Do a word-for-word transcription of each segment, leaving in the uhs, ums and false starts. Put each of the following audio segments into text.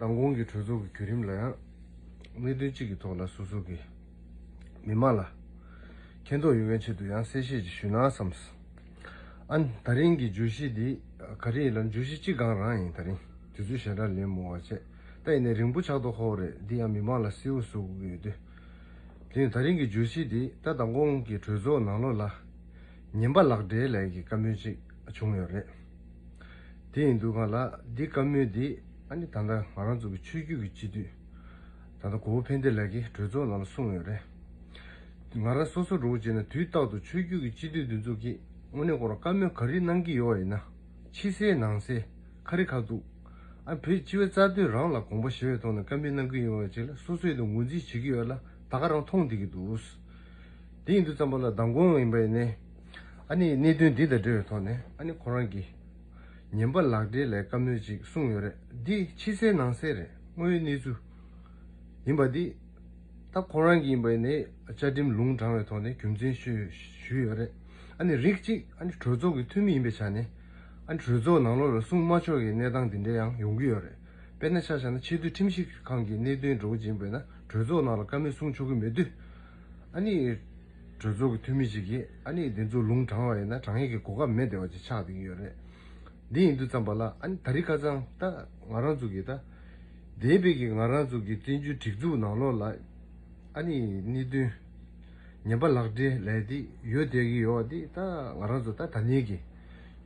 མདང་དགོང་གི་གྲོས་ཚོགས་ཀྱི་བརྒྱུད་རིམ་ལ་ཡང་གནད་དོན་གཅིག་གི་ཐོག་ལ་སོ་སོ་གི་མི་མང་ལ་མཁྱེན་རྟོགས་ཡོང་བའི་ཆེད་དུ་ཡང་གསལ་བཤད་ཅིག་ཞུས་ན་བསམས། ཨ་ནི་ད་རིང་གི་བརྗོད་གཞི་འདི་ག་རེ་ཡིན་ལབ་ན། བརྗོད་གཞི་གཅིག་གང་རང་ཡིན། ད་རིང་དུས་ཚོད་ཞེ་དྲག་ལེན་མི་དགོས་པ་བྱས། ད་ཡིན་ནའི་རིང་པོ་ཆགས་མདོག་ཁ་པོ་རེད། འདི་ཡང་མི་མང་ལ་གསལ་པོ་བཟོ་དགོས་ཀྱི་ཡོད་དུས། དེ་ཡང་ད་རིང་གི་བརྗོད་གཞི་འདི་ད་མདང་དགོང་གི་གྲོས་ཚོགས་ནང་ལོགས་ལ་ཉན་པ་ལག་སྦྲེལ་ལབ་ཀྱི་བཀའ་མོལ་ཅིག་བྱུང་ཡོད་རེད། དེ་ཡིན་དུས་སྒང་ལ་འདི་བཀའ་མོལ་འདི་ཨ་ནི་ད་ལྟ་ང་རང་ཚོ་གི་ཆོས་བརྒྱུད་ཀྱི་སྤྱི་འཐུས་ད་ལྟ་གོ་བོ་ཕན་བདེ་ལགས་ཀྱིས་གྲོས་ཚོགས་ནང་ལ་གསུངས་ཡོད་རེད། ང་རང་སོ་སོ་འདྲ་བོ་བྱས་ན་དུས་རྟག་ཏུ་ཆོས་བརྒྱུད་ཀྱི་སྤྱི་འཐུས་འདི་ཚོ་གིས་དངོས་གནས་ཁོ་རང་བཀའ་མོལ་ག་རེ་གནང་གི་ཡོད་ཡིན་ན་ཕྱི་གསལ་ནང་གསལ་ཁ་རི་ཁ་ཐུག་ཨ་བོད་སྤྱི་བའི་རྩ་དོན་རང་ལ་དགོངས་པ་བཞེས་པའི་ཐོག་ནས་བཀའ་མོལ་གནང་གི་ཡོད་པ་ཅིག་ལ་སོ་སོས་དེ་ངོས་འཛིན་བྱེད་ཀྱི་ཡོད་ལ་ད་ག་རང་མཐོང་བསྡད་ཀྱི་འདུག་དེ་ཡིན་དུས་ཙམ་པ་ལ་མདང་དགོང་ཡིན་པ་ཡིན་ནའི་ཨ་ནི་གནད་དོན་འདི་དང་འབྲེལ་བའི་ཐོག་ནས་ཨ་ནི་ཁོ་རང་གིས་ཉན་པ་ལག་སྦྲེལ་ལབ་བཀའ་མོལ་ཅིག་གསུངས་ཡོད་རེད། འདི་ཕྱི་གསལ་ནང་གསལ་རེད། དངོས་ཡོད་གནས་ཚུལ་ཡིན་པ་འདི་ད་ཁོ་རང་གིས་ཡིན་པ་ཡིན་ནའི་བཅའ་ཁྲིམས་ལུང་དྲངས་པའི་ཐོག་ནས་རྒྱུ་མཚན་ཞུས་ཞུས་ཡོད་རེད། ཨ་ནི་རིགས་གཅིག་ཨ་ནི་གྲོས་ཚོགས་ཀྱི་འཐུས་མི་ཡིན་པའི་ཆ་ནས་ཨ་ནི་གྲོས་ཚོགས་ནང་ལོགས་ལ་གསུང་མ་ཆོག་གི་གནས་སྟངས་འདི་འདྲ་ཡང་ཡོང་གི་ཡོད་རེད། དཔེར་ན་ཆ་བཞག་ན་ཆེས་མཐོའི་ཁྲིམས་ཞིབ་ཁང་གི་གནད་དོན་འདྲ་བོ་ཅིག་ཡིན་པ་ཡིན་ན་གྲོས་ཚོགས་ནང་ལ་བཀའ་མོལ་གསུང་ཆོག་གི་མེད་དུས། ཨ་ནི་གྲོས་ཚོགས་ཀྱི་འཐུས་མི་ཞིག་གིས་ཨ་ནི་འདི་ཚོ་ལུང་དྲངས་པ་ཡིན་ན་དྲང་ཡས་ཀྱི་གོ་སྐབས་མེད་བསྡད་པ་ཅིག་ཆགས་བསྡད་ཀྱི་ཡོད་རེད། འདི་ཡིན་དུས་ཙམ་པ་ལ་ཨ་ནི་ད་རིང་ཁ་སང་ད་ང་རང་ཚོ་གིས་ད་འདས་པའི་གི་ང་རང་ཚོ་གི་བཙན་བྱོལ་སྒྲིག་འཛུགས་ནང་ལོགས་ལ་ཨ་ནི་གནད་དོན་ཉན་པ་ལག་སྦྲེལ་ལབ་དེ་ཡོད་བསྡད་ཀྱི་ཡོད་པ་འདི་ད་ང་རང་ཚོ་ད་ད་ནས་གི་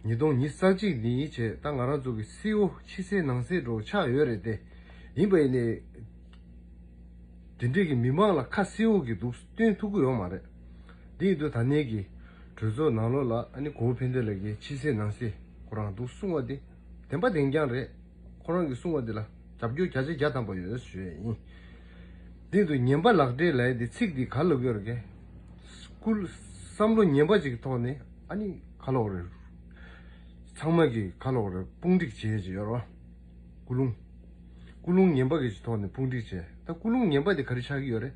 ཉིས་སྟོང་ཉི་ཤུ་རྩ་གཅིག་འདི་ཡིན་བྱས་ད་ང་རང་ཚོ་གི་གསལ་པོ་ཕྱི་གསལ་ནང་གསལ་འདྲ་བོ་ཆགས་ཡོད་རེད་དེ། ཡིན་པ་ཡིན་ནའི། དེ་འདྲས་ཀྱི་མི་མང་ལ་ཁ་གསལ་པོ་གི་འདུག་སྟོན་ཐུབ་ཀྱི་ཡོད་མ་རེད། འདི་ཡིན་དུས་ད་ནས་ཀྱི་གྲོས་ཚོགས་ནང་ལོགས་ལ་ཨ་ནི་གོ་བོ་ཕན་བདེ་ལགས་ཀྱིས་ཕྱི་གསལ་ནང་གསལ་ཁོ་རང་འདུག་གསུང་བ་དེ་བདེན་པ་བདེན་རྐྱང་རེད། ཁོ་རང་གིས་གསུང་བ་དེ་ལ་རྒྱབ་སྐྱོར་བརྒྱ་ཆ་བརྒྱ་ཐམ་པ་ཡོད་ཞུ་ཡས་ཡིན། འདི་ཡིན་དུས་ཉན་པ་ལག་སྦྲེལ་ལབ་ཡས་དེ་ཚིག་འདི་ག་ལབ་ཀྱི་ཡོད་རེད་ཀྱེ། སྐུ་བསམ་བློ་ངན་པ་ཅིག་གི་ཐོག་ནས་ཨ་ནི་ག་ལབ་དགོས་རེད། ཚང་མ་གིས་ག་ལབ་དགོས་རེད། དཔུང་སྒྲིག་བྱེད་ཡས་ཅིག་ཡོད་རེད་བ། ཀུན་སློང་། ཀུན་སློང་ངན་པ་གི་ཐོག་ནས་དཔུང་སྒྲིག་བྱས། ད་ཀུན་སློང་ངན་པ་དེ་ག་རེ་ཆགས་ཀྱི་ཡོད་རེད།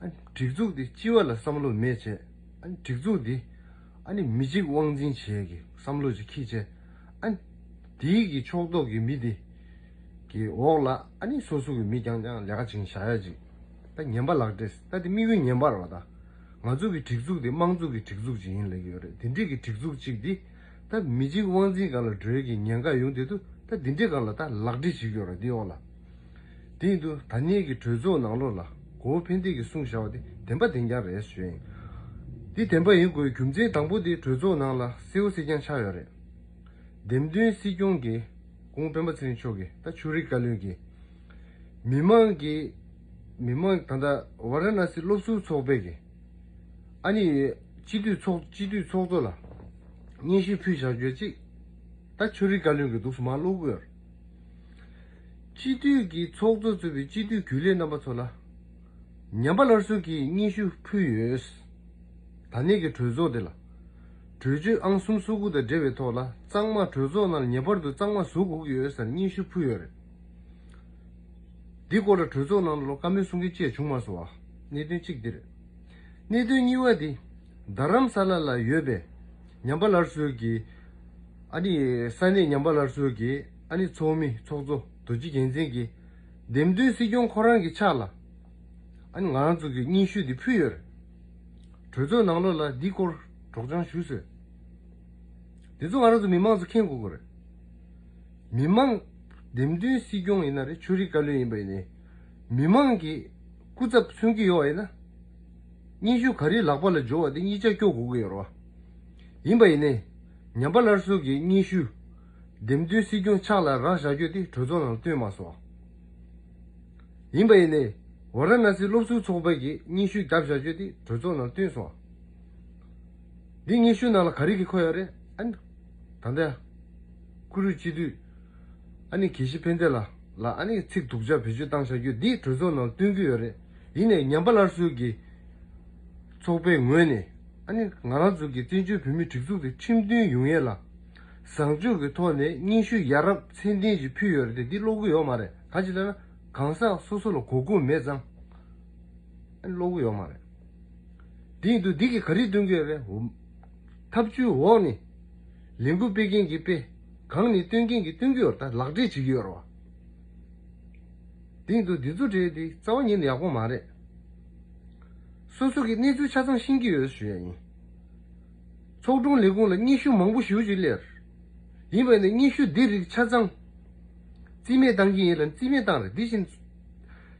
ཨ་སྒྲིག་འཛུགས་དེ་སྤྱི་བ་ལ་བསམ་བློ་མེད་བྱས། ཨ་སྒྲིག་འཛུགས་དེ་ཨ་ནི་མི་གཅིག་དབང་འཛིན་བྱེད་ཀྱི་བསམ་བློ་ཅིག་འཁྱེར་བྱས། ཨ་དེའི་གི་ཕྱོགས་གཏོགས་ཀྱི་མི་དེ་གི་འོག་ལ་ཨ་ནི་སོ་སོ་གི་མི་རྐྱང་རྐྱང་ལས་ཀ་བྱེད་བཞག་ཡ་ཅིག་ད་ངན་པ་ལག་སྦྲེལ་ད་དེ་དམིགས་ཡུལ་ངན་པ་རེད་བ། ད་ང་ཚོ་གི་སྒྲིག་འཛུགས་དེ་དམངས་གཙོ་གི་སྒྲིག་འཛུགས་ཅིག་ཡིན་ལབ་ཀྱི་ཡོད་རེད། དེ་འདྲས་ཀྱི་སྒྲིག་འཛུགས་ཅིག་དེ། ད་མི་གཅིག་དབང་འཛིན་སྒང་ལ་འགྲོ་ཡས་ཀྱི་ཉེན་ཁ་ཡོང་དེ་དུས་ད་འདི་འདྲའི་སྒང་ལ་ད་ལག་སྦྲེལ་བྱེད་ཀྱི་ཡོད་རེད་འདི་འོག་ལ། དེ་ཡིན་དུས་ད་ནས་ཀྱི་གྲོས་ཚོགས་ནང་ལོགས་ལ་གོ་བོ་ཕན་བདེ་གིས་གསུངས་བཞག་པ་དེ་བདེན་པ་བདེན་རྐྱང་རེད་ཞུ་ཡིན། འདི་བདེན་པ་ཡིན་དགོས་རྒྱུ་མཚན་དང་པོ་དེ་གྲོས་ཚོགས་ནང་ལ་གསལ་པོ་གསལ་རྐྱང་ཆགས་ཡོད་རེད། འདེམས་ཐོན་སྲིད་སྐྱོང་གིས་སྐུ་ངོ་སྤེན་པ་ཚེ་རིང་མཆོག་གིས་ད་ཆོས་རིག་བཀའ་བློན་གྱིས་མི་མང་གི་མི་མང་ད་ལྟ་ཝཱ་ར་ཎ་སི་སློབ་ཟུར་ཚོགས་པའི་གི་ཨ་ནི་སྤྱི་འཐུས་ཚོགས་སྤྱི་འཐུས་ཚོགས་གཙོ་ལ་སྙན་ཞུ་ཕུལ་བཞག་རྒྱུ་ཅིག་ད་ཆོས་རིག་བཀའ་བློན་གྱིས་འདུག་སེ་མར་ཀློག་གི་ཡོད། སྤྱི་འཐུས་ཀྱི་ཚོགས་གཙོ་གཙོས་པའི་སྤྱི་འཐུས་རྒྱུན་ལས་རྣམ་པ་ཚོ་ལ་ཉན་པ་སླར་གསོ་གི་སྙན་ཞུ་ཕུལ་ཡོད། ད་ནས་ཀྱི་གྲོས་ཚོགས་དེ་ལ་གྲོས་ཆོད་ཨང་གསུམ་སོ་དགུ་དང་འབྲེལ་བའི་ཐོག་ལ་གཙང་མ་གྲོས་ཚོགས་ནང་ལ་ངེས་པར་དུ་གཙང་མ་བཟོ་དགོས་ཀྱི་ཡོད་ཟེར་སྙན་ཞུ་ཕུལ་ཡོད་རེད། འདི་སྐོར་ལ་གྲོས་ཚོགས་ནང་ལ་བཀའ་མོལ་གསུང་མཁན་བཅས་བྱུང་མ་སོང་བ། གནད་དོན་གཅིག་འདི་རེད། གནད་དོན་གཉིས་པ་འདི། རྡ་རམ་ས་ལ་ལ་ཡོད་པའི་ཉམས་པ་སླར་གསོའི་གི་ཨ་ནི་ས་གནས་ཉམས་པ་སླར་གསོའི་གི་ཨ་ནི་ཚོགས་མི་ཚོགས་གཙོ་རྡོ་རྗེ་རྒྱལ་མཚན་གྱིས་འདེམས་ཐོན་སྲིད་སྐྱོང་ཁོ་རང་གི་ཕྱག་ལ་ཨ་ནི་ང་རང་ཚོ་གི་སྙན་ཞུ་འདི་ཕུལ་ཡོད་རེད། གྲོས་ཚོགས་ནང་ལོགས་ལ་འདི་སྐོར་སྒྲོག་སྦྱང་ཞུས་ཟེར། འདི་ཚོ་ང་རང་ཚོ་མི་མང་ཚོ་མཁྱེན་དགོས་ཀྱི་རེད། མི་མང་འདེམས་ཐོན་སྲིད་སྐྱོང་ཡིན་ན་རེད། ཆོས་རིག་བཀའ་བློན་ཡིན་པ་ཡིན་ནའི་མི་མང་གི་སྐུ་ཚབ་མཚོན་གྱི་ཡོད་པ་ཡིན་ན། སྙན་ཞུ་ག་རེ་ལག་པ་ལ་འབྱོར་བ་དེ་གཉིས་ཆ་སྐྱོར་དགོས་ཀྱི་ཡོད་རེད་བ། ཡིན་པ་ཡིན་ནའི་ཉམས་པ་སླར་གསོ་གི་སྙན་ཞུ་འདེམས་ཐོན་སྲིད་སྐྱོང་ཕྱག་ལ་རག་བཞག་རྒྱུ་དེ་གྲོས་ཚོགས་ནང་ལ་བཏོན་མ་སོང་བ། ཡིན་པ་ཡིན་ནའི་ཝཱ་ར་ཎ་སི་སློབ་ཟུར་ཚོགས་པ་གིས་སྙན་ཞུ་བརྒྱབ་བཞག་རྒྱུ་དེ་གྲོས་ཚོགས་ནང་ལ་བཏོན་སོང་བ། འདི་སྙན་ཞུ་ནང་ལ་ག་རེ་གི་འཁོད་ཡོད་རེད། ཨ་ནི། ད་ལྟ། བཀུར་འོས་སྤྱི་འཐུས། ཨ་ནི་དགེ་བཤེས་ཕན་བདེ་ལགས་ལ་ཨ་ནི་ཚིག་སྡུག་ཅག་བེད་སྤྱོད་བཏང་བཞག་རྒྱུ་འདི་གྲོས་ཚོགས་ནང་ལ་བཏོན་གྱི་ཡོད་རེད། ཡིན་ནའི་ཉམས་པ་སླར་གསོའི་གི་ཚོགས་པའི་ངོས་ནས་ཨ་ནི་ང་རང་ཚོ་གི་བཙན་བྱོལ་བོད་མིའི་སྒྲིག་འཛུགས་དེ་ཁྲིམས་མཐུན་ཡོང་ཡས་ལ། བཟང་སྤྱོད་ཀྱི་ཐོག་ནས་སྙན་ཞུ་ཡ་རབས་ཚད་ལྡན་ཞིག་ཕུལ་ཡོད་རེད་དེ་འདི་ཀློག་གི་ཡོད་མ་རེད། གང་ཅི་ལབ་ན་གང་ཟག་སོ་སོ་ལ་གོ་སྐབས་མེད་ཙང་། ཀློག་གི་ཡོད་མ་རེད། དེ་ཡིན་དུས་འདི་གིས་ག་རེ་སྟོན་གྱི་ཡོད་རེད། འོ། ཐབས་ཇུས་འོག་ནས་ལས་འགུལ་སྤེལ་མཁན་གྱིས་སྤེལ། གང་ནས་སྟོན་མཁན་གྱིས་སྟོན་གྱི་ཡོད་རེད། ད་ལག་འབྲེལ་བྱེད་ཀྱི་ཡོད་རེད་བ། དེ་ཡིན་དུས་འདི་ཚོ་གྲས་དེ་རྩ་བ་ཉིད་ནས་ཡག་པོ་མ་རེད། སོ་སོ་གི་གནས་ཚུལ་ཆ་ཚང་ཤེས་ཀྱི་ཡོད་ཞུ་ཡ་ཡིན། ཚོགས་དྲུང་ལས་ཁུངས་ལ་སྙན་ཞུ་མང་པོ་ཞེ་པོ་ཅིག་སླེབས། ཡིན་པ་ཡིན་ན་སྙན་ཞུ་འདི་རིགས་ཆ་ཚང་རྩིས་མེད་བཏང་གི་ཡིན་ལ་རྩིས་མེད་བཏང་རེད། འདི་བཞིན་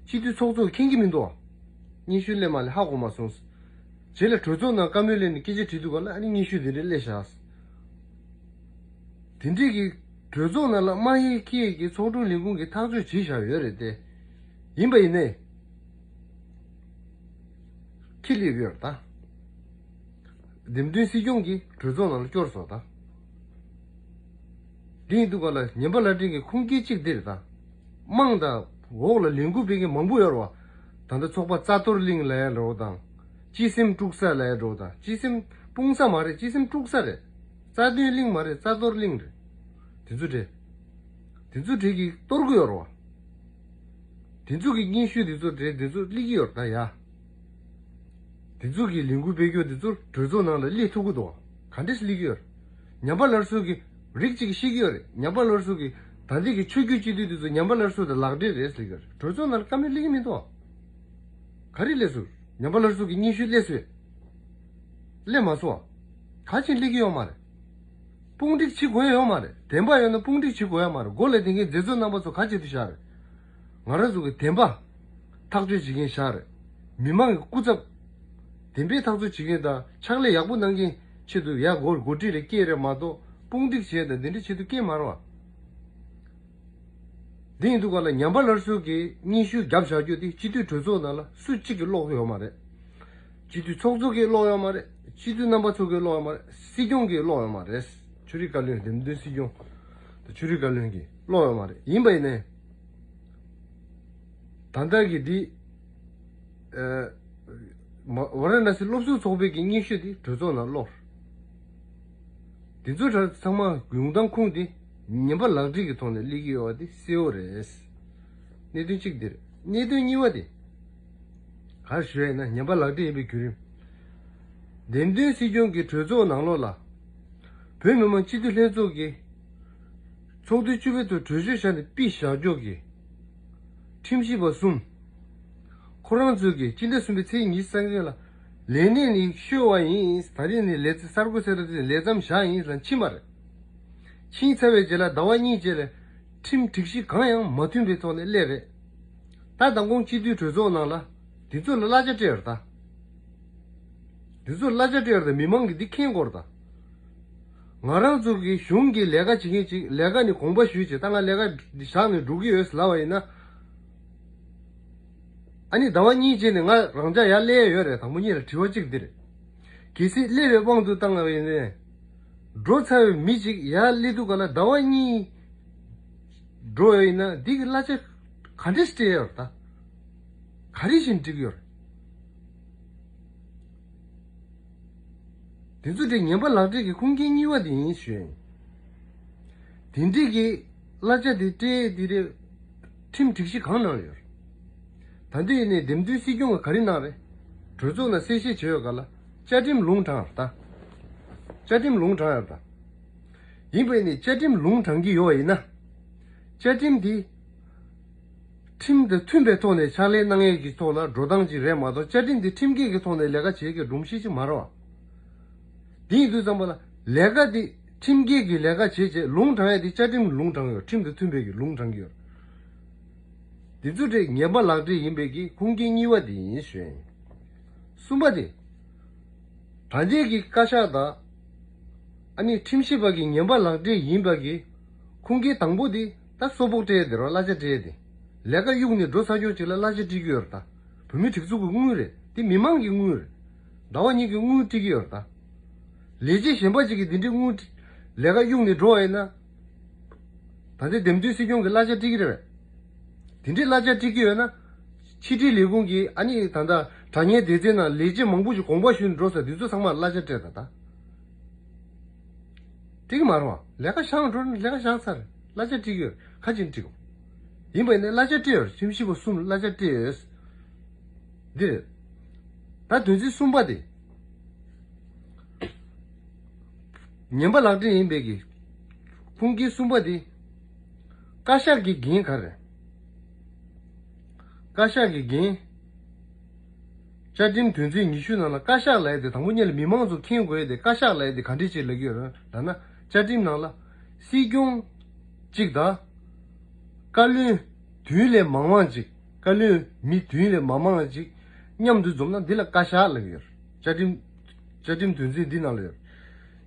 སྤྱི་འཐུས་ཚོགས་གཙོས་མཁྱེན་གྱི་མི་འདུག། སྙན་ཞུ་སླེབས་མ་སླེབས་ཧ་གོ་མ་སོང་། རྗེས་ལ་གྲོས་ཚོགས་ནང་བཀའ་མོལ་སླེབས་ནས་སྐད་ཆ་དྲིས་དུས་ག་ལ་ཨ་ནི་སྙན་ཞུ་འདི་འདྲ་སླེབས་བཞག། དེ་འདྲས་ཀྱི་གྲོས་ཚོགས་ནང་ལ་དམངས་ཡིག་ཁྱི་ཡིག་གི་ཚོགས་དྲུང་ལས་ཁུངས་ཀྱིས་ཐག་གཅོད་བྱས་བཞག་ཡོད་རེད་དེ། ཡིན་པ་ཡིན་ནའི། ཁྱི་སླེབས་ཡོད་རེད་ད། འདེམས་ཐོན་སྲིད་སྐྱོང་གིས་གྲོས་ཚོགས་ནང་ལ་སྐྱོར་སོང་ད། འདི་ཡིན་དུས་ག་ལ་ཉན་པ་ལགས་འདྲེན་གྱི་ཁུངས་སྐྱེལ་གཅིག་འདི་རེད་ད། དམངས་དང་འོག་ལ་ལས་འགུལ་སྤེལ་མཁན་མང་པོ་ཡོད་རེད་བ། ད་ལྟ་ཚོགས་པ་རྩ་གཏོར་གླིང་ལབ་ཡ་འདྲ་བོ་དང་། སྤྱི་སེམས་དཀྲུག་ས་ལབ་ཡ་འདྲ་བོ་དང་། སྤྱི་སེམས་སྤུངས་ས་མ་རེད། སྤྱི་སེམས་དཀྲུག་ས་རེད། རྩ་དོན་གླིང་མ་རེད། རྩ་གཏོར་གླིང་རེད། དེ་ཚོ་རེད། དེ་ཚོ་གྲས་ཀྱིས་གཏོར་གི་ཡོད་རེད་བ། དེ་ཚོ་གི་སྙན་ཞུ་དེ་ཚོ་རེད། དེ་ཚོ་སླེབས་ཀྱི་ཡོད་རེད་ད་ཡ། དེ་ཚོ་གི་ལས་འགུལ་སྤེལ་རྒྱུ་དེ་ཚོ་གྲོས་ཚོགས་ནང་ལ་སླེབས་ཐུབ་ཀྱི་འདུག་བ། ག་འདྲས་སེ་སླེབས་ཀྱི་ཡོད་རེད། ཉམས་པ་སླར་གསོ་གི་རིགས་གཅིག་གིས་ཤེས་ཀྱི་ཡོད་རེད། ཉམས་པ་སླར་གསོ་གི་ད་ལྟའི་གི་ཆོས་བརྒྱུད་སྤྱི་འཐུས་དེ་ཚོ་ཉམས་པ་སླར་གསོ་དང་ལག་འབྲེལ་རེད་ཟེར་གྱི་ཡོད་རེད། གྲོས་ཚོགས་ནང་ལ་བཀའ་མོལ་སླེབས་ཀྱི་མི་འདུག་བ། ག་རེ་སླེབས་སོང་། ཉམས་པ་སླར་གསོ་གི་སྙན་ཞུ་སླེབས་སོང་། སླེབས་མ་སོང་བ། ག་ཅིག་སླེབས་ཀྱི་ཡོད་མ་རེད། དཔུང་སྒྲིག་བྱེད་དགོས་ཡ་ཡོད་མ་རེད། བདེན་པ་ཡོད་ན་དཔུང་སྒྲིག་བྱེད་དགོས་ཡ་མ་རེད། མགོ་ལ་བསྡད་མཁན་མཛད་གཙོ་རྣམ་པ་ཚོ་ག་བྱེད་དུ་བཞག་རེད། ང་རང་ཚོ་གི་བདེན་པ་ཐག་གཅོད་བྱེད་མཁན་བཞག་རེད། མི་མང་གི་སྐུ་ཚབ། བདེན་པའི་ཐག་གཅོད་བྱེད་མཁན་དང་ཕྱག་ལས་ཡག་པོ་གནང་མཁན་ཆེད་དུ་ཡ་མགོ་འགོ་ཁྲིད་རེ་སྐྱེས་རེ་མ་གཏོགས་དཔུང་སྒྲིག་བྱས་དང་འདི་འདྲ་ཆེད་དུ་སྐྱེས་མ་རེད་བ། འདི་ཡིན་དུས་ག་ལ་ཉམས་པ་སླར་གསོ་གི་སྙན་ཞུ་བརྒྱབ་བཞག་རྒྱུ་དེ་སྤྱི་འཐུས་གྲོས་ཚོགས་ནང་ལ་སུ་གཅིག་གིས་ཀློག་གི་ཡོད་མ་རེད། སྤྱི་འཐུས་ཚོགས་གཙོ་གིས་ཀློག་ཡོད་མ་རེད། སྤྱི་འཐུས་རྣམ་པ་ཚོ་གིས་ཀློག་ཡོད་མ་རེད། སྲིད་སྐྱོང་གིས་ཀློག་ཡོད་མ་རེད། ཆོས་རིག་བཀའ་བློན། འདེམས་ཐོན་སྲིད་སྐྱོང་དང་ཆོས་རིག་བཀའ་བློན་གྱིས་ཀློག་ཡོད་མ་རེད། ཡིན་པ་ཡིན་ནའི། ད་ལྟ་གི་འདི། ཨ། མ་ཝ་ར་ཎ་སི་སློབ་ཟུར་ཚོགས་པའི་གི་སྙན་ཞུ་འདི་གྲོས་ཚོགས་ནང་ཀློག། འདི་ཚོ་ད་ཚང་མ་ཡོང་སྟངས་ཁུངས་འདི་ཉན་པ་ལག་བྲིས་ཀྱི་ཐོག་ནས་སླེབས་ཀྱི་ཡོད་པ་འདི་གསལ་བོ་རེད། གནད་དོན་གཅིག་འདི་རེད། གནད་དོན་གཉིས་པ་འདི། ག་རེ་ཞུ་ཡ་ཡིན་ན་ཉན་པ་ལག་བྲིས་ཡིན་པའི་བརྒྱུད་རིམ། འདེམས་ཐོན་སྲིད་སྐྱོང་གིས་གྲོས་ཚོགས་ནང་ལོགས་ལ། བོད་མི་མང་སྤྱི་འཐུས་ལྷན་ཚོགས་ཀྱི་ཚོགས་དུས་བཅུ་པའི་ཐོག་གྲོས་ཆོད་བཞག་ནས་ཕུལ་བཞག་ཕྱོགས་ཀྱི་ཁྲིམས་ཞིབ་པ་གསུམ། ཁོ་རང་ཚོས་ཀྱིས་སྤྱི་ཟླ་གསུམ་པའི་ཚེས་ཉི་ཤུ་རྩ་བརྒྱད་ལ་ལས་གནས་ནས་བསྐྱོད་པ་ཡིན། ད་རེས་ནས་ལས་ཚེ་གསར་འགོད་གསལ་བསྒྲགས་དེ་ལས་མཚམས་བཞག་ཡིན་ལ་ཕྱིན་པ་རེད། ཕྱིན་ཚར་བའི་རྗེས་ལ་ཟླ་བ་གཉིས་རྗེས་ལ་ཁྲིམས་སྒྲིག་གཞི་གང་ཡང་མ་མཐུན་པའི་ཐོག་ནས་སླེབས་རེད། ད་མདང་དགོང་སྤྱི་འཐུས་གྲོས་ཚོགས་ནང་ལ་འདི་ཚོ་ལ་གླ་ཆ་སྤྲད་ཡོད་རེད་ད། འདི་ཚོ་གླ་ཆ་སྤྲད་ཡོད་རེད་ད། མི་མང་གིས་འདི་མཁྱེན་དགོས་རེད་ད། ང་རང་ཚོ་གི་གཞུང་གི་ལས་ཀ་བྱེད་མཁན་ཅིག་ལས་ཀ་ནས་དགོངས་པ་ཞུས་བྱས་ད་ང་ལས་ཀ་འདི་བཞག་ནས་འགྲོ་གི་ཡོད་ལབ་པ་ཡིན་ན། ཨ་ནི་ཟླ་བ་གཉིས་རྗེས་ནས་ང་རང་ཅག་ཡར་སླེབས་ཡོད་རེད། དང་པོ་ཉིད་ལ་དྲི་བ་གཅིག་འདི་རེད། གལ་སྲིད་སླེབས་པའི་དབང་དུ་བཏང་བ་ཡིན་ནའི། འགྲོ་ཚར་བའི་མི་གཅིག་ཡར་སླེབས་དུས་ག་ལ་ཟླ་བ་གཉིས་འགྲོ་ཡོད་ཡིན་ན་འདི་གི་གླ་ཆ་ག་འདྲས་སྤྲད་ཡོད་རེད་ད། ག་རེ་བཞིན་འགྲིག་ཡོད་རེད། དེ་ཚོ་དེ་ཉན་པ་ལག་བྲིས་ཀྱི་ཁུངས་སྐྱེལ་གཉིས་པ་དེ་ཡིན་ཞུ་ཡིན། དེ་འདྲས་ཀྱི་གླ་ཆ་དེ་སྤྲད་དེ་རེད། ཁྲིམས་སྒྲིག་གཞི་གང་གནང་ཡོད་རེད། ད་འདི་ཡིན་ནའི་འདེམས་ཐོན་སྲིད་སྐྱོང་གིས་ག་རེ་གནང་རེད། གྲོས་ཚོགས་ནང་གསལ་བཤད་བྱས་ཡོད་ག་ལ་བཅའ་ཁྲིམས་ལུང་དྲངས་ཡོད་ད། བཅའ་ཁྲིམས་ལུང་དྲངས་ཡོད་ད། ཡིན་པས་ནི་བཅའ་ཁྲིམས་ལུང་དྲངས་ཀྱི་ཡོད་པ་ཡིན་ན། བཅའ་ཁྲིམས་འདི། ཁྲིམས་དང་མཐུན་པའི་ཐོག་ནས་ཕྱག་ལས་གནང་ཡས་ཀྱི་ཐོག་ལ་འགྲོ་སྟངས་ཅིག་རེད་མ་གཏོགས་བཅའ་ཁྲིམས་འདི་ཁྲིམས་འགལ་གྱི་ཐོག་ནས་ལས་ཀ་བྱེད་ཀྱི་སྒྲོམ་གཞི་ཅིག་མ་རེད་བ། དེ་ཡིན་དུས་ཙམ་པ་ལ་ལས་ཀ་འདི་ཁྲིམས་འགལ་གྱི་ལས་ཀ་བྱེད་ཅེས་ལུང་དྲངས་ཡས་འདི་བཅའ་ཁྲིམས་ལུང་དྲངས་ཡོད། ཁྲིམས་དང་མཐུན་པའི་གི་ལུང་དྲངས་ཀྱི་ཡོད། འདི་ཚོ་དེ་ཉན་པ་ལག་བྲིས་ཡིན་པའི་གི་ཁུངས་སྐྱེལ་གཉིས་པ་དེ་ཡིན་ཞུ་ཡིན། གསུམ་པ་དེ། ད་ལྟའི་གི་བཀའ་ཤག་དང་། ཨ་ནི་ཁྲིམས་ཞིབ་པ་གི་ཉན་པ་ལག་བྲིས་ཡིན་པ་གི་ཁུངས་སྐྱེལ་དང་པོ་དེ་ད་གསོལ་ཕོགས་སྤྲད་དེ་རོ་གླ་ཆ་སྤྲད་དེ། ལས་ཀ་གཡུག་ནས་འགྲོ་ཚར་ཀྱོག་ཅིག་ལ་གླ་ཆ་སྤྲད་ཀྱི་ཡོད་རེད་ད། བོད་མི་སྒྲིག་འཛུགས་ཀྱི་དངུལ་རེད། དེ་མི་མང་གི་དངུལ་རེད། ཟླ་བ་གཉིས་ཀྱི་དངུལ་སྤྲད་ཀྱི་ཡོད་རེད་ད། ལས་བྱེད་གཞན་པ་ཅིག་གིས་འདི་འདྲའི་དངུལ་ལས་ཀ་གཡུག་ནས་འགྲོ་བ་ཡིན་ན། ད་ལྟའི་འདེམས་ཐོན་སྲིད་སྐྱོང་གི་གླ་ཆ་སྤྲད་ཀྱི་རེད་པས། དེ་འདྲའི་གླ་ཆ་སྤྲད་ཀྱི་ཡོད་ན། ཕྱི་དྲིལ་ལས་ཁུངས་ཀྱིས་ཨ་ནི་ད་ལྟ་དྲ་བརྙན་སྡེ་ཚན་ནང་ལས་བྱེད་མང་པོ་ཞིག་དགོངས་པ་ཞུས་ནས་འགྲོ་ས་འདི་ཚོ་ཚང་མར་གླ་ཆ་སྤྲད་ད་ད། སྤྲད་ཀྱི་མ་རེད་བ། ལས་ཀ་བཞག་འགྲོ་ན་ལས་ཀ་བཞག་ཚར། གླ་ཆ་སྤྲད་ཀྱི་ཡོད། ཁ་ཅིག་སྤྲད་དགོས། ཡིན་པ་ཡིན་ན་གླ་ཆ་སྤྲད་ཡོད། ཁྲིམས་ཞིབ་པ་གསུམ་གླ་ཆ་སྤྲད་ཡོད། འདི་རེད། ད་དོན་ཚན་གསུམ་པ་དེ། ཉན་པ་ལག་བྲིས་ཡིན་པའི་གི། ཁུངས་སྐྱེལ་གསུམ་པ་དེ། བཀའ་ཤག་གི་འགན་ག་རེ། བཀའ་ཤག་གི་འགན། བཅའ་ཁྲིམས་དོན་ཚན་ཉི་ཤུ་ནང་ལ་བཀའ་ཤག་ལབ་ཡ་དེ་དང་པོ་ཉིད་ལ་མི་མང་ཚོ་མཁྱེན་དགོས་ཡ་དེ། བཀའ་ཤག་ལབ་ཡ་དེ་ག་འདྲས་ཅིག་ལབ་ཀྱི་ཡོད་རེད་ལབ་ན། བཅའ་ཁྲིམས་ནང་ལ་སྲིད་སྐྱོང་གཅིག་དང་། བཀའ་བློན་བདུན་ལས་མང་མང་ཅིག་བཀའ་བློན་མི་བདུན་ལས་མང་མང་ཅིག་མཉམ་དུ་འཛོམས་ན་འདི་ལ་བཀའ་ཤག་ལབ་ཀྱི་ཡོད་རེད། བཅའ་ཁྲིམས། བཅའ་ཁྲིམས་དོན་ཚན་འདི་ནང་ལ་ཡོད་རེད།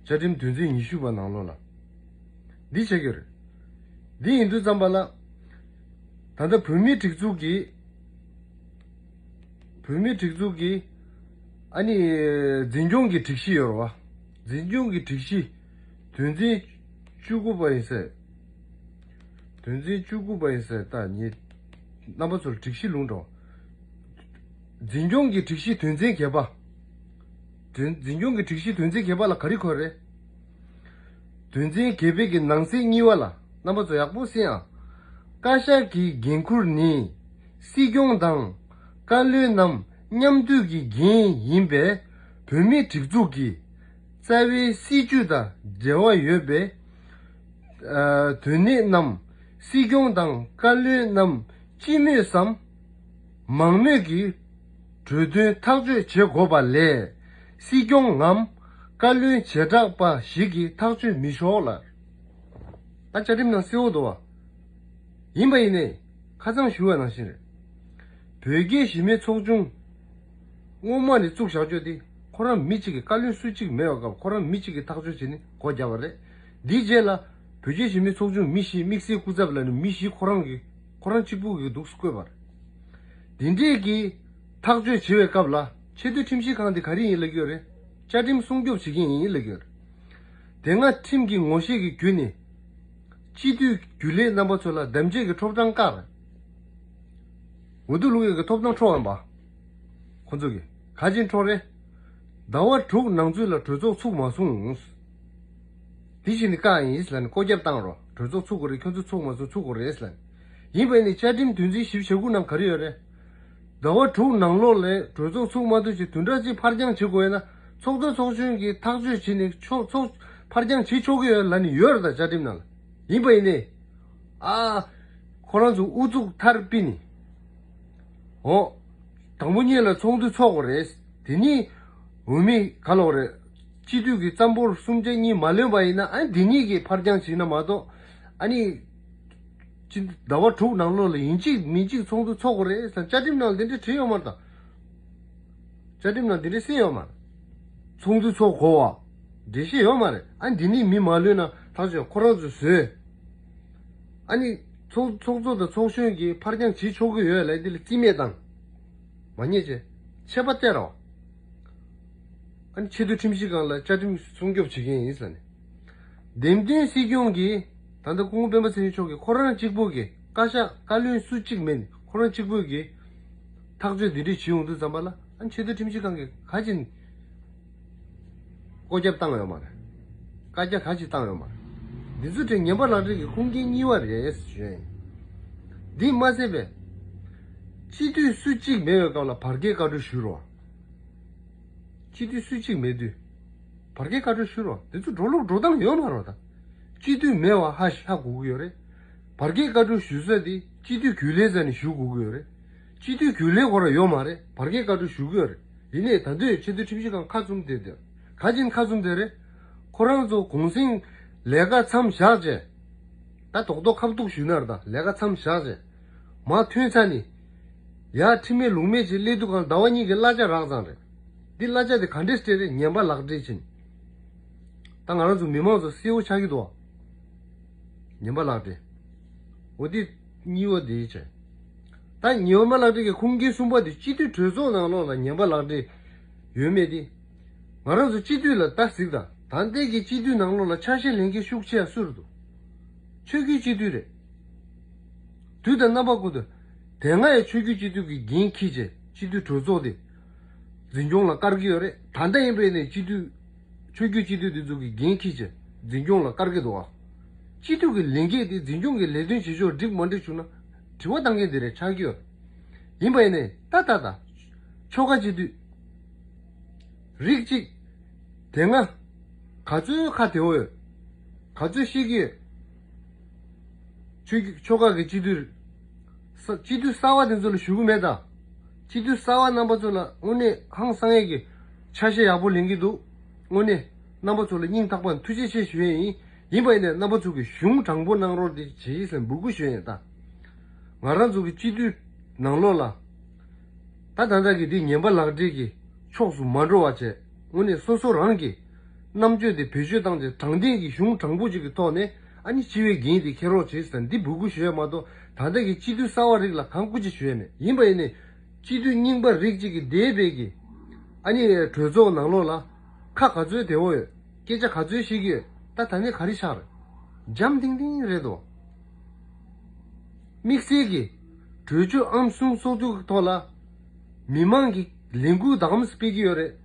བཅའ་ཁྲིམས་དོན་ཚན་ཉི་ཤུ་པ་ནང་ལོགས་ལ། འདི་བྱེད་ཀྱི་རེད། འདི་ཡིན་དུས་ཙམ་པ་ལ། ད་ལྟ་བོད་མིའི་སྒྲིག་འཛུགས་ཀྱི། བོད་མིའི་སྒྲིག་འཛུགས་ཀྱི། ཨ་ནི། འཛིན་སྐྱོང་གི་སྒྲིག་གཞི་ཡོད་རེད་བ། འཛིན་སྐྱོང་གི་སྒྲིག་གཞི། དོན་ཚན་བཅུ་དགུ་པ་ཡིན་ཟེར། དོན་ཚན་བཅུ་དགུ་པ་ཡིན་ཟེར། ད་ངས་རྣམ་པ་ཚོར་སྒྲིག་གཞི་ལུང་འགྲོ། འཛིན་སྐྱོང་གི་སྒྲིག་གཞི་དོན་ཚན་བརྒྱད་པ། དོན། འཛིན་སྐྱོང་གི་སྒྲིག་གཞི་དོན་ཚན་བརྒྱད་པ་ལ་ག་རེ་འཁོད་རེད། དོན་ཚན་བརྒྱད་པའི་གི་ནང་གསེས་གཉིས་པ་ལ་རྣམ་པ་ཚོ་ཡག་པོ་གསན་ཨ། བཀའ་ཤག་གི་འགན་ཁུར་ནི། སྲིད་སྐྱོང་དང་བཀའ་བློན་རྣམས་མཉམ་འདུས་ཀྱི་འགན་ཡིན་པས། བོད་མིའི་སྒྲིག་འཛུགས་ཀྱི་རྩ་བའི་སྲིད་བྱུས་དང་འབྲེལ་བ་ཡོད་པའི། ཨ། དོན་གནད་རྣམས་སྲིད་སྐྱོང་དང་བཀའ་བློན་རྣམས་སྤྱི་མོས་སམ། མང་མོས་ཀྱིས་གྲོས་དོན་ཐག་གཅོད་བྱེད་དགོས་པ་ལས། སྲིད་སྐྱོང་ངམ་བཀའ་བློན་བྱེ་བྲག་པ་ཞིག་གིས་ཐག་གཅོད་མི་ཆོག་ལ། ད་བཅའ་ཁྲིམས་ནང་གསལ་བོ་འདུག་བ། ཡིན་པ་ཡིན་ནའི། ཁ་སང་ཞུ་བ་ནང་བཞིན་རེད། བོད་རྒྱའི་གཞིས་མི་ཚོགས་ཆུང་། སྔོན་མ་ནས་བཙུགས་བཞག་ཆོག་དེ། ཁོ་རང་མི་གཅིག་གིས། བཀའ་བློན་སུ་གཅིག་མེད་པའི་སྐབས་ཁོ་རང་མི་གཅིག་གིས་ཐག་གཅོད་བྱས་ནས་སྒོ་བརྒྱབ་པ་རེད། འདིའི་རྗེས་ལ་བོད་རྒྱའི་གཞིས་མི་ཚོགས་ཆུང་མི་བཞི། དམིགས་བསལ་སྐུ་ཚབ་ལ་ནི་མི་བཞི་ཁོ་རང་གིས། ཁོ་རང་གཅིག་པུ་གིས་འདུག་བསྐོས་པ་རེད། འདི་འདྲས་ཀྱི་ཐག་གཅོད་བྱེད་པའི་སྐབས་ལ་ཆེས་མཐོའི་ཁྲིམས་ཞིབ་ཁང་དེ་ག་རེ་ཡིན་ལབ་ཀྱི་ཡོད་རེད། བཅའ་ཁྲིམས་སྲུང་སྐྱོབ་བྱེད་མཁན་ཡིན་ལབ་ཀྱི་ཡོད་རེད། དེ་སྔ་ཁྲིམས་ཀྱི་ངོ་ཤེས་ཀྱི་བརྒྱུད་ནས། སྤྱི་འཐུས་རྒྱུན་ལས་རྣམ་པ་ཚོ་ལ་དམ་བཅའ་གི་ཁྲོམ་སྒྲ་བཀག་རེད། འོས་བསྡུ་ལུགས་ཡོད་ཀྱི་ཐོབ་ཐང་འཕྲོག་ཡོང་པ། ཁོ་ཚོ་གིས་ག་ཅིན་འཕྲོག་རེད། ཟླ་བ་དྲུག་ནང་ཚུད་ལ་གྲོས་ཚོགས་ཚུགས་མ་སོང་། དེ་བཞིན་ནི་བཀག་ཡིན་ལབ་ནས་བཀོད་ཁྱབ་བཏང་རོགས། གྲོས་ཚོགས་ཚུགས་དགོས་རེད། ཁྱོད་ཚོ་ཚུགས་མ་སོང་ཚུགས་དགོས་རེད་ལབ་ནས། ཡིན་པ་ཡིན་ནི་བཅའ་ཁྲིམས་དོན་ཚན་བཞི་བཅུ་ཞེ་དགུ་ནང་ག་རེ་ཡོད་རེད། ཟླ་བ་དྲུག་ནང་ལོགས་ལ་གྲོས་ཚོགས་ཚུགས་མ་ཐུབ་ཅིག་བདུན་ཕྲག་གཅིག་ཕར་འགྱངས་བྱེད་དགོས་ཡོད་ན། ཚོགས་གཙོ་ཚོགས་གཞོན་གྱིས་ཐག་གཅོད་བྱས་ནས་ཆོག་ཚོགས་ཕར་འགྱངས་བྱེད་ཆོག་གི་ཡོད་ལབ་ནས་ཡོད་རེད། ད་བཅའ་ཁྲིམས་ནང་ལ། ཡིན་པ་ཡིན་ནི། ཨ། ཁོ་རང་ཚོ་ཨུ་ཚུགས་མཐར་ཕྱིན་ནི། འོ། དང་པོ་ཉིད་ལ་ཚོགས་འདུ་ཚོགས་དགོས་རེད། དེ་ནི་འོས་མི་ག་ལོག་རེད། སྤྱི་འཐུས་ཀྱི་རྩ་འབོར་གསུམ་ཆ་གཉིས་མ་ལོན་པ་ཡིན་ན། ཨ། འདི་གཉིས་ཀྱིས་ཕར་འགྱངས་བྱས་ན་མ་གཏོགས། ཨ་ནི། ཅི། ཟླ་བ་དྲུག་ནང་ལོགས་ལ་ཡིན་གཅིག་མིན་གཅིག་ཚོགས་འདུ་ཚོགས་དགོས་རེད་ཟེར་བཅའ་ཁྲིམས་ནང་ལ་འདི་འདྲ་བྲིས་ཡོད་མ་རེད་ད། བཅའ་ཁྲིམས་ནང་འདི་འདྲ་གསལ་ཡོད་མ་རེད། ཚོགས་འདུ་ཚོགས་དགོས་པ། འགྲེལ་བཤད་ཡོད་མ་རེད། ཨ། འདི་ནི་མི་མ་ལོན་ན་ཐག་གཅོད་ཁོ་རང་ཚོས་བཟོས། ཨ་ནི། ཚོགས་ཚོགས་གཙོ་དང་ཚོགས་གཞོན་གྱིས་ཕར་འགྱངས་བྱེད་ཆོག་གི་ཡོད་ལབ་འདི་ལ་རྩིས་མེད་བཏང་། མ་ཉེས་བྱས། ཆད་པ་གཏད་རོགས། ཨ་ནི་ཆེས་མཐོའི་ཁྲིམས་ཞིབ་ཁང་ལ་བཅའ་ཁྲིམས་སྲུང་སྐྱོབ་བྱེད་མཁན་ཡིན་ཟེར་ནས། འདེམས་ཐོན་སྲིད་སྐྱོང་གིས། ད་ལྟ་སྐུ་ངོ་སྤེན་པ་ཚེ་རིང་མཆོག་གིས་ཁོ་རང་གཅིག་པུ་གིས། བཀའ་ཤག་བཀའ་བློན་སུ་གཅིག་མེད་ནས་ཁོ་རང་གཅིག་པུ་གིས་ཐག་གཅོད་འདི་འདྲས་བྱེད་ཡོང་དུས་ཙམ་པ་ལ། ཨ་ནི་ཆེས་མཐོའི་ཁྲིམས་ཞིབ་ཁང་གིས་ག་ཅིན་བཀོད་ཁྱབ་བཏང་ཡོད་མ་རེད། བཀའ་རྒྱ་ག་ཅིག་བཏང་ཡོད་མ་རེད། འདི་ཚོ་དེ་ངན་པ་ལག་སྦྲེལ་གྱི་ཁུངས་སྐྱེལ་གཉིས་པ་རེད་ཞུ་ཡིན། འདི་མ་ཟད་པའི་སྤྱི་འཐུས་སུ་གཅིག་མེད་པའི་སྐབས་ལ་བར་བརྒལ་བཀའ་འཁྲོལ་ཞུ་རོགས། སྤྱི་འཐུས་སུ་གཅིག་མེད་དུས་བར་བརྒལ་བཀའ་འཁྲོལ་ཞུ་རོགས། འདི་ཚོ་འགྲོ་ལུགས་འགྲོ་སྟངས་ཡོད་མ་རེད་ད། སྤྱི་འཐུས་མེད་པ་ཧ་ཧ་གོ་གི་ཡོད་རེད། བར་བརྒལ་བཀའ་འཁྲོལ་ཞུ་ས་དེ་སྤྱི་འཐུས་རྒྱུན་ལས་ཟེར་ནས་ཞུ་དགོས་ཀྱི་ཡོད་རེད། སྤྱི་འཐུས་རྒྱུན་ལས་ཁོ་རང་ཡོད་མ་རེད། བར་བརྒལ་བཀའ་འཁྲོལ་ཞུ་གི་ཡོད་རེད། ཡིན་ནའི་ད་དུང་ཆེས་མཐོའི་ཁྲིམས་ཞིབ་ཁང་ཁ་བཙུམ་བསྡད་དེ། ག་ཅིན་ཁ་བཙུམ་བསྡད་རེད། ཁོ་རང་ཚོ་གུང་སེང་ལས་ཀ་མཚམས་བཞག་བྱས། ད་རྡོག་རྡོག་ཁ་བཏུག་ཞུས་ན་རེད་ད། ལས་ཀ་མཚམས་བཞག་བྱས། མར་ཐོན་ཚར་ནས། ཡར་ཁྲིམས་མེད་ལུགས་མེད་ཅིག་སླེབས་དུས་གང་ཟླ་བ་གཉིས་ཀྱི་གླ་ཆ་རག་ཙང་རེད། འདི་གླ་ཆ་དེ་ག་འདྲས་སྤྲད་རེད། ངན་པ་ལག་སྦྲེལ་ཕྱིན། ད་ང་རང་ཚོ་མི་མང་ཚོ་གསལ་བོ་ཆགས་ཀྱི་འདུག་བ། ངན་པ་ལག་སྦྲེལ། འོ་དེ་གཉིས་པ་དེ་བྱས། ད་ངན་པ་ལག་སྦྲེལ་གྱི་ཁུངས་སྐྱེལ་གསུམ་པ་དེ་སྤྱི་འཐུས་གྲོས་ཚོགས་ནང་ལོགས་ལ་ངན་པ་ལག་སྦྲེལ་ཡོད་མེད་དེ། ང་རང་ཚོ་སྤྱི་འཐུས་ལ་ད་གཟིགས་དང་། ད་ལྟའི་གི་སྤྱི་འཐུས་ནང་ལོགས་ལ་ཆ་ཤས་ལེན་མཁན་ཤུགས་ཆེ་བ་སུ་རེད་འདུག་ཆོས་བརྒྱུད་སྤྱི་འཐུས་རེད། དུས་དང་རྣམ་པ་ཀུན་ཏུ། དེ་སྔ་ཡང་ཆོས་བརྒྱུད་སྤྱི་འཐུས་ཀྱི་འགན་འཁྱེར་བྱས་སྤྱི་འཐུས་གྲོས་ཚོགས་དེ་འཛིན་སྐྱོང་ལ་བཀར་གྱི་ཡོད་རེད། ད་ལྟ་ཡིན་པའི་ནས་སྤྱི་འཐུས། ཆོས་བརྒྱུད་སྤྱི་འཐུས་དེ་ཚོ་གི་འགན་འཁྱེར་བྱས་འཛིན་སྐྱོང་ལ་བཀར་གྱི་འདུག་ཨ། སྤྱི་འཐུས་ཀྱི་ལས་འགན་དེ་འཛིན་སྐྱོང་གི་ལས་དོན་བྱེད་ཕྱོགས་འགྲིག་མ་འགྲིག་བྱུང་ན་དྲི་བ་བཏང་མཁན་དེ་རེད་ཆགས་ཀྱི་ཡོད། ཡིན་པ་ཡིན་ནས་ད་ད་ད། ཆོལ་ཁ་སྤྱི་འཐུས། རིགས་གཅིག་དེ་སྔ། ག་ཚོད་ཁ་བདེ་བོ་ཡོད། ག་ཚོད་ཤེས་ཀྱི་ཡོད། ཆོས་ཆོལ་ཁ་གི་སྤྱི་འཐུས། ས་སྤྱི་འཐུས་གསར་པ་དེ་ཚོ་ལ་ཞུ་གི་མེད་ད། སྤྱི་འཐུས་གསར་པ་རྣམ་པ་ཚོ་ལ་དངོས་གནས་ཧང་སང་ཡས་ཀྱི་ཆ་ཤས་ཡག་པོ་ལེན་གྱི་འདུག། དངོས་གནས་རྣམ་པ་ཚོ་ལ་སྙིང་ཐག་པ་ནས་ཐུགས་རྗེ་ཆེ་ཞུ་ཡས་ཡིན། ཡིན་པ་ཡིན་ནའི་རྣམ་པ་ཚོ་གི་གཞུང་དྲང་པོ་གནང་རོགས་དེ་བྱེད་ཡིན་ཟེར་འབོད་སྐུལ་ཞུ་ཡས་ཡིན་ད། ང་རང་ཚོ་གི་སྤྱི་འཐུས་ནང་ལོགས་ལ། ད་ད་ལྟ་གི་འདི་ངན་པ་ལག་སྦྲེལ་གྱི་ཕྱོགས་སུ་མ་འགྲོ་བ་བྱས། དངོས་གནས་སོ་སོ་རང་གི་རྣམ་དཔྱོད་དེ་བེད་སྤྱོད་བཏང་བྱས། དྲང་བདེན་གྱི་གཞུང་དྲང་པོ་ཅིག་གི་ཐོག་ནས་ཨ་ནི་སྤྱི་བའི་འགན་དེ་འཁྱེར་རོགས་བྱེད་ཟེར་འདི་འབོད་སྐུལ་ཞུ་ཡ་མ་གཏོགས། ད་ལྟ་གི་སྤྱི་འཐུས་གསར་པ་རིགས་ལ་གང་སྐུ་ཅི་ཞུ་ཡ་མེད། ཡིན་པ་ཡིན་ནའི་སྤྱི་འཐུས་རྙིང་པ་རིགས་གཅིག་གི་འདས་པའི་གི་ཨ་ནི་གྲོས་ཚོགས་ནང་ལོགས་ལ་ཁ་ག་ཚོད་དེ་འོ་ཡོད། སྐད་ཆ་ག་ཚོད་བཤད་ཀྱི་ཡོད། ད་ད་ནི་ག་རེ་ཆགས་རེད། འཇམ་ཐིང་ཐིང་རེད་དོ། དམིགས་བསལ་གྱི་གྲོས་ཆོད་ཨང་གསུམ་སོ་དྲུག་གི་ཐོག་ལ་མི་མང་གི་ལས་འགུལ་གདམ་གསེས་སྤེལ་གྱི་ཡོད་རེད།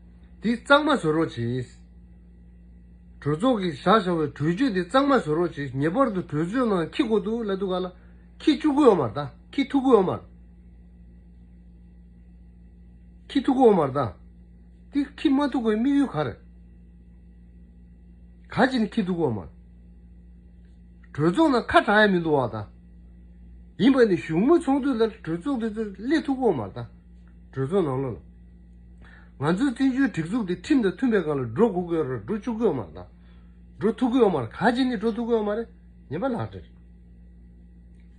དེ་གཙང་མ་བཟོ་རོགས་བྱེད། གྲོས་ཚོགས་ཀྱིས་བཞག་བཞག་པའི་གྲོས་ཆོད་དེ་གཙང་མ་བཟོ་རོགས་བྱེད། ངེས་པར་དུ་གྲོས་ཚོགས་ནང་འཁྱེར་དགོས་འདུག་ལབ་དུས་ག་ལ་འཁྱེར་བཅུག་གི་ཡོད་མ་རེད་ད། འཁྱེར་ཐུབ་ཀྱི་ཡོད་མ་རེད། འཁྱེར་ཐུབ་ཀྱི་ཡོད་མ་རེད་ད། དེ་འཁྱེར་མ་ཐུབ་པའི་དམིགས་ཡུལ་ག་རེད། ག་ཅི་ནས་འཁྱེར་ཐུབ་ཀྱི་ཡོད་མ་རེད། གྲོས་ཚོགས་ནང་ཁ་གྲག་ཡ་མི་འདུག་བ་ད། ཡིན་པ་ནི་གཞུང་མང་ཚོགས་འདུ་ལ་གྲོས་ཚོགས་དེ་ཚོ་སླེབས་ཐུབ་ཀྱི་ཡོད་མ་རེད་ད། གྲོས་ཚོགས་ནང་ལོགས་ལ། ང་ཚོའི་བཙན་བྱོལ་སྒྲིག་འཛུགས་དེ་ཁྲིམས་དང་མཐུན་པའི་སྒང་ལ་འགྲོ་དགོས་ཀྱི་ཡོད་རེད། འགྲོ་བཅུག་གི་ཡོད་མ་རེད་ད། འགྲོ་ཐུབ་ཀྱི་ཡོད་མ་རེད། ག་ཅི་ནས་འགྲོ་ཐུབ་ཀྱི་ཡོད་མ་རེད། ངན་པ་ལག་སྦྲེལ།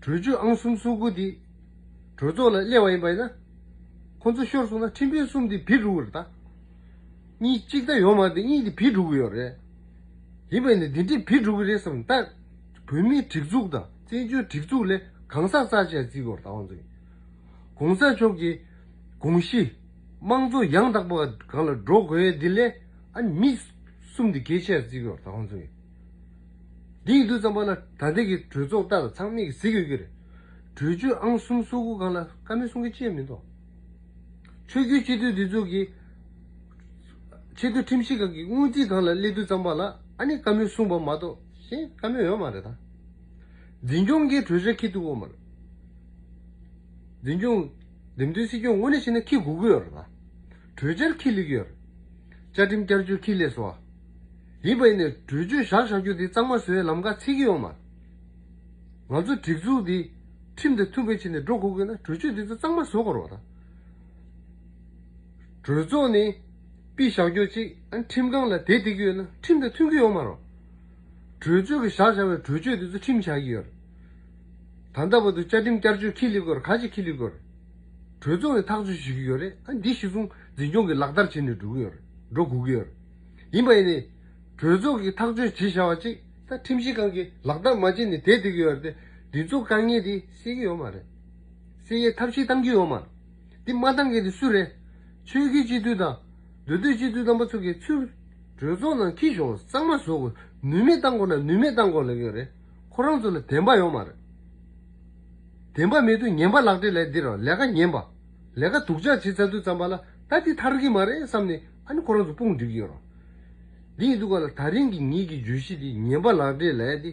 གྲོས་ཆོད་ཨང་གསུམ་སོ་དགུ་དེ་གྲོས་ཚོགས་ལ་སླེབས་པ་ཡིན་པ་ཡིན་ན། ཁོང་ཚོ་ཤོར་སོང་ན་ཁྲིམས་དཔོན་གསུམ་དེ་བུད་འགྲོ་གི་རེད་ད། གཉིས་གཅིག་ད་ཡོད་མ་རེད་དེ། གཉིས་དེ་བུད་འགྲོ་གི་ཡོད་རེད། ཡིན་པ་ཡིན་ན་དེ་འདྲས་བུད་འགྲོ་གི་རེད་བསམ་ད། བོད་མིའི་སྒྲིག་འཛུགས་དང་བཙན་བྱོལ་སྒྲིག་འཛུགས་ལས་གང་ཟག་རྩ་ཆེ་བརྩི་གི་ཡོད་རེད་ད་ཁོང་ཚོ་གིས། གོང་ས་མཆོག་གི་དགོངས་གཞི། དམངས་གཙོ་ཡང་དག་པ་སྒང་ལ་འགྲོ་དགོས་ཡས་འདི་ལས་ཨ་ནི་མི་གསུམ་དེ་གལ་ཆེ་བརྩི་གི་ཡོད་རེད་ད་ཁོང་ཚོ་གིས། འདི་ཡིན་དུས་ཙམ་པ་ལ་ད་ལྟ་གི་གྲོས་ཚོགས་ལྟ་ལ་ཚང་མས་ཀྱིས་གཟིགས་ཡོད་ཀྱི་རེད། གྲོས་ཆོད་ཨང་གསུམ་སོ་དགུ་སྒང་ལ་བཀའ་མོལ་གསུང་གི་ཅི་ཡང་མི་འདུག། ཆོས་བརྒྱུད་སྤྱི་འཐུས་འདི་ཚོ་གིས་ཆེས་མཐོའི་ཁྲིམས་ཞིབ་ཁང་གི་སྔོན་རྩིས་སྒང་ལ་སླེབས་དུས་ཙམ་པ་ལ་ཨ་ནི་བཀའ་མོལ་གསུངས་པ་མ་གཏོགས་གཞན་བཀའ་མོལ་ཡོད་མ་རེད་ད། འཛིན་སྐྱོང་གིས་གྲོས་འཆར་འཁྱེར་ཐུབ་ཀྱི་ཡོད་མ་རེད། འཛིན་སྐྱོང་། འདེམས་ཐོན་སྲིད་སྐྱོང་དངོས་གནས་བྱས་ན་འཁྱེར་དགོས་ཀྱི་ཡོད་རེད་ད། གྲོས་འཆར་འཁྱེར་སླེབས་ཀྱི་ཡོད་རེད། བཅའ་ཁྲིམས་བསྐྱར་བཅོས་འཁྱེར་སླེབས་སོང་བ། ཡིན་པ་ཡིན་ནའི་གྲོས་ཆོད་བཞག་བཞག་རྒྱུ་དེ་གཙང་མ་བཟོ་ཡའི་ལམ་ཁ་འཚོལ་གྱི་ཡོད་མ་རེད། ང་ཚོ་སྒྲིག་འཛུགས་འདི་ཁྲིམས་དང་མཐུན་པའི་ཆ་ནས་འགྲོ་དགོས་ཀྱི་ན་གྲོས་ཆོད་འདི་ཚོ་གཙང་མ་བཟོ་དགོས་རེད་བ་ད། གྲོས་ཚོགས་ནས་ཕུད་བཞག་རྒྱུ་གཅིག་ཨ་ཁྲིམས་ཁང་ལ་དེ་བསྡད་ཀྱི་ཡོད་ན་ཁྲིམས་དང་མཐུན་གྱི་ཡོད་མ་རེད། གྲོས་ཚོགས་ཀྱིས་བཞག་བཞག་པའི་གྲོས་ཆོད་དེ་ཚོ་ཁྲིམས་ཆགས་ཀྱི་ཡོད་རེད། ད་ལྟ་བར་དུ་བཅའ་ཁྲིམས་བསྐྱར་བཅོས་འཁྱེར་སླེབས་ཀྱི་ཡོད་རེད། ག་ཅི་འཁྱེར་སླེབས་ཀྱི་ཡོད་རེད། གྲོས་ཚོགས་ནས་ཐག་གཅོད་བྱེད་ཀྱི་ཡོད་རེད། ཨ་འདི་གཞི་བཟུང་འཛིན་སྐྱོང་གིས་ལག་བསྟར་བྱས་ནས་འགྲོ་གི་ཡོད་རེད། འགྲོ་དགོས་ཀྱི་ཡོད་རེད། ཡིན་པ་ཡིན་ནའི། གྲོས་ཚོགས་ཀྱིས་ཐག་གཅོད་བྱས་བཞག་པ་གཅིག་ད་ཁྲིམས་ཞིབ་ཁང་གིས་ལག་བསྟར་མ་བྱས་ནས་བསྡད་བསྡད་ཀྱི་ཡོད་རེད་དེ། འདི་ཚོ་དཀའ་ངལ་དེ་སེལ་གྱི་ཡོད་མ་རེད། སེལ་ཡས་ཐབས་ཤེས་བཏང་གི་ཡོད་མ་རེད། འདི་མ་བཏང་མཁན་དེ་སུ་རེད། ཆོས་བརྒྱུད་སྤྱི་འཐུས་དང་། མདོ་སྟོད་སྤྱི་འཐུས་རྣམ་པ་ཚོ་གིས་ཚུར་གྲོས་ཚོགས་ནང་འཁྱེར་ཤོག། གཙང་མ་བཟོ་དགོས། ནུས་མེད་བཏང་དགོས་ན་ནུས་མེད་བཏང་དགོས་ལབ་ཀྱི་ཡོད་རེད། ཁོ་རང་ཚོ་ལ་བདེན་པ་ཡོད་མ་རེད། བདེན་པ་མེད་དུས་ངན་པ་ལག་སྦྲེལ་ལས་འདི་རང་ལས་ཀ་ངན་པ། ལས་ཀ་སྡུག་ཅག་བྱེད་ཚར་དུས་ཙམ་པ་ལ་ད་འདི་ཐར་གི་མ་རེད་བསམ་ནས་ཨ་ནི་ཁོ་རང་ཚོ་དཔུང་སྒྲིག་གི་ཡོད་རེད། འདི་ཡིན་དུས་ག་ལ་ད་རིང་གི་ངེད་ཀྱི་བརྗོད་གཞི་འདི་ངན་པ་ལག་སྦྲེལ་ལས་འདི།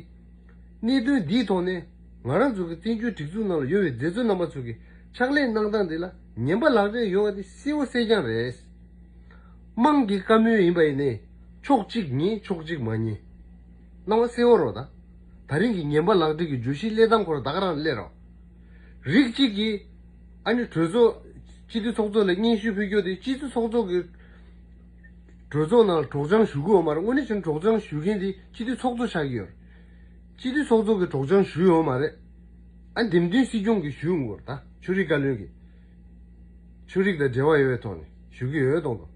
གནད་དོན་འདིའི་ཐོག་ནས་ང་རང་ཚོ་གི་བཙན་བྱོལ་སྒྲིག་འཛུགས་ནང་ལ་ཡོད་པའི་མཛད་གཙོ་རྣམ་པ་ཚོ་གི་ཕྱག་ལས་གནང་སྟངས་འདི་ལ་ངན་པ་ལག་སྦྲེལ་ཡོད་པ་འདི་གསལ་བོ་གསལ་རྐྱང་རེད། དམངས་ཀྱི་བཀའ་མོལ་ཡིན་པ་ཡིན་ནའི་ཕྱོགས་གཅིག་ཉན་ཕྱོགས་གཅིག་མ་ཉན། སྣང་བ་གསལ་བོ་རོ་ད། ད་རིང་གི་ངན་པ་ལག་སྦྲེལ་གྱི་བརྗོད་གཞི་སླེབས་སྟངས་ཁོ་རང་ད་ག་རང་སླེབས་རོ། རིགས་གཅིག་གིས་ཨ་ནི་གྲོས་ཚོགས་སྤྱི་འཐུས་ཚོགས་གཙོ་ལ་སྙན་ཞུ་ཕུལ་རྒྱུ་དེ་སྤྱི་འཐུས་ཚོགས་གཙོ་གི་གྲོས་ཚོགས་ནང་ལ་སྒྲོག་སྦྱང་ཞུ་གི་ཡོད་མ་རེད། དངོས་གནས་བྱས་ན་སྒྲོག་སྦྱང་ཞུ་མཁན་དེ་སྤྱི་འཐུས་ཚོགས་གཙོ་ཆགས་ཀྱི་ཡོད་རེད། སྤྱི་འཐུས་ཚོགས་གཙོ་གིས་སྒྲོག་སྦྱང་ཞུས་ཡོད་མ་རེད། ཨ་འདེམས་ཐོན་སྲིད་སྐྱོང་གིས་ཞུས་ཡོང་གི་ཡོད་རེད་ད། ཆོས་རིག་བཀའ་བློན་གྱིས། ཆོས་རིག་དང་འབྲེལ་བ་ཡོད་པའི་ཐོག་ནས་ཞུ་གི་ཡོད་གཏོང་དང་།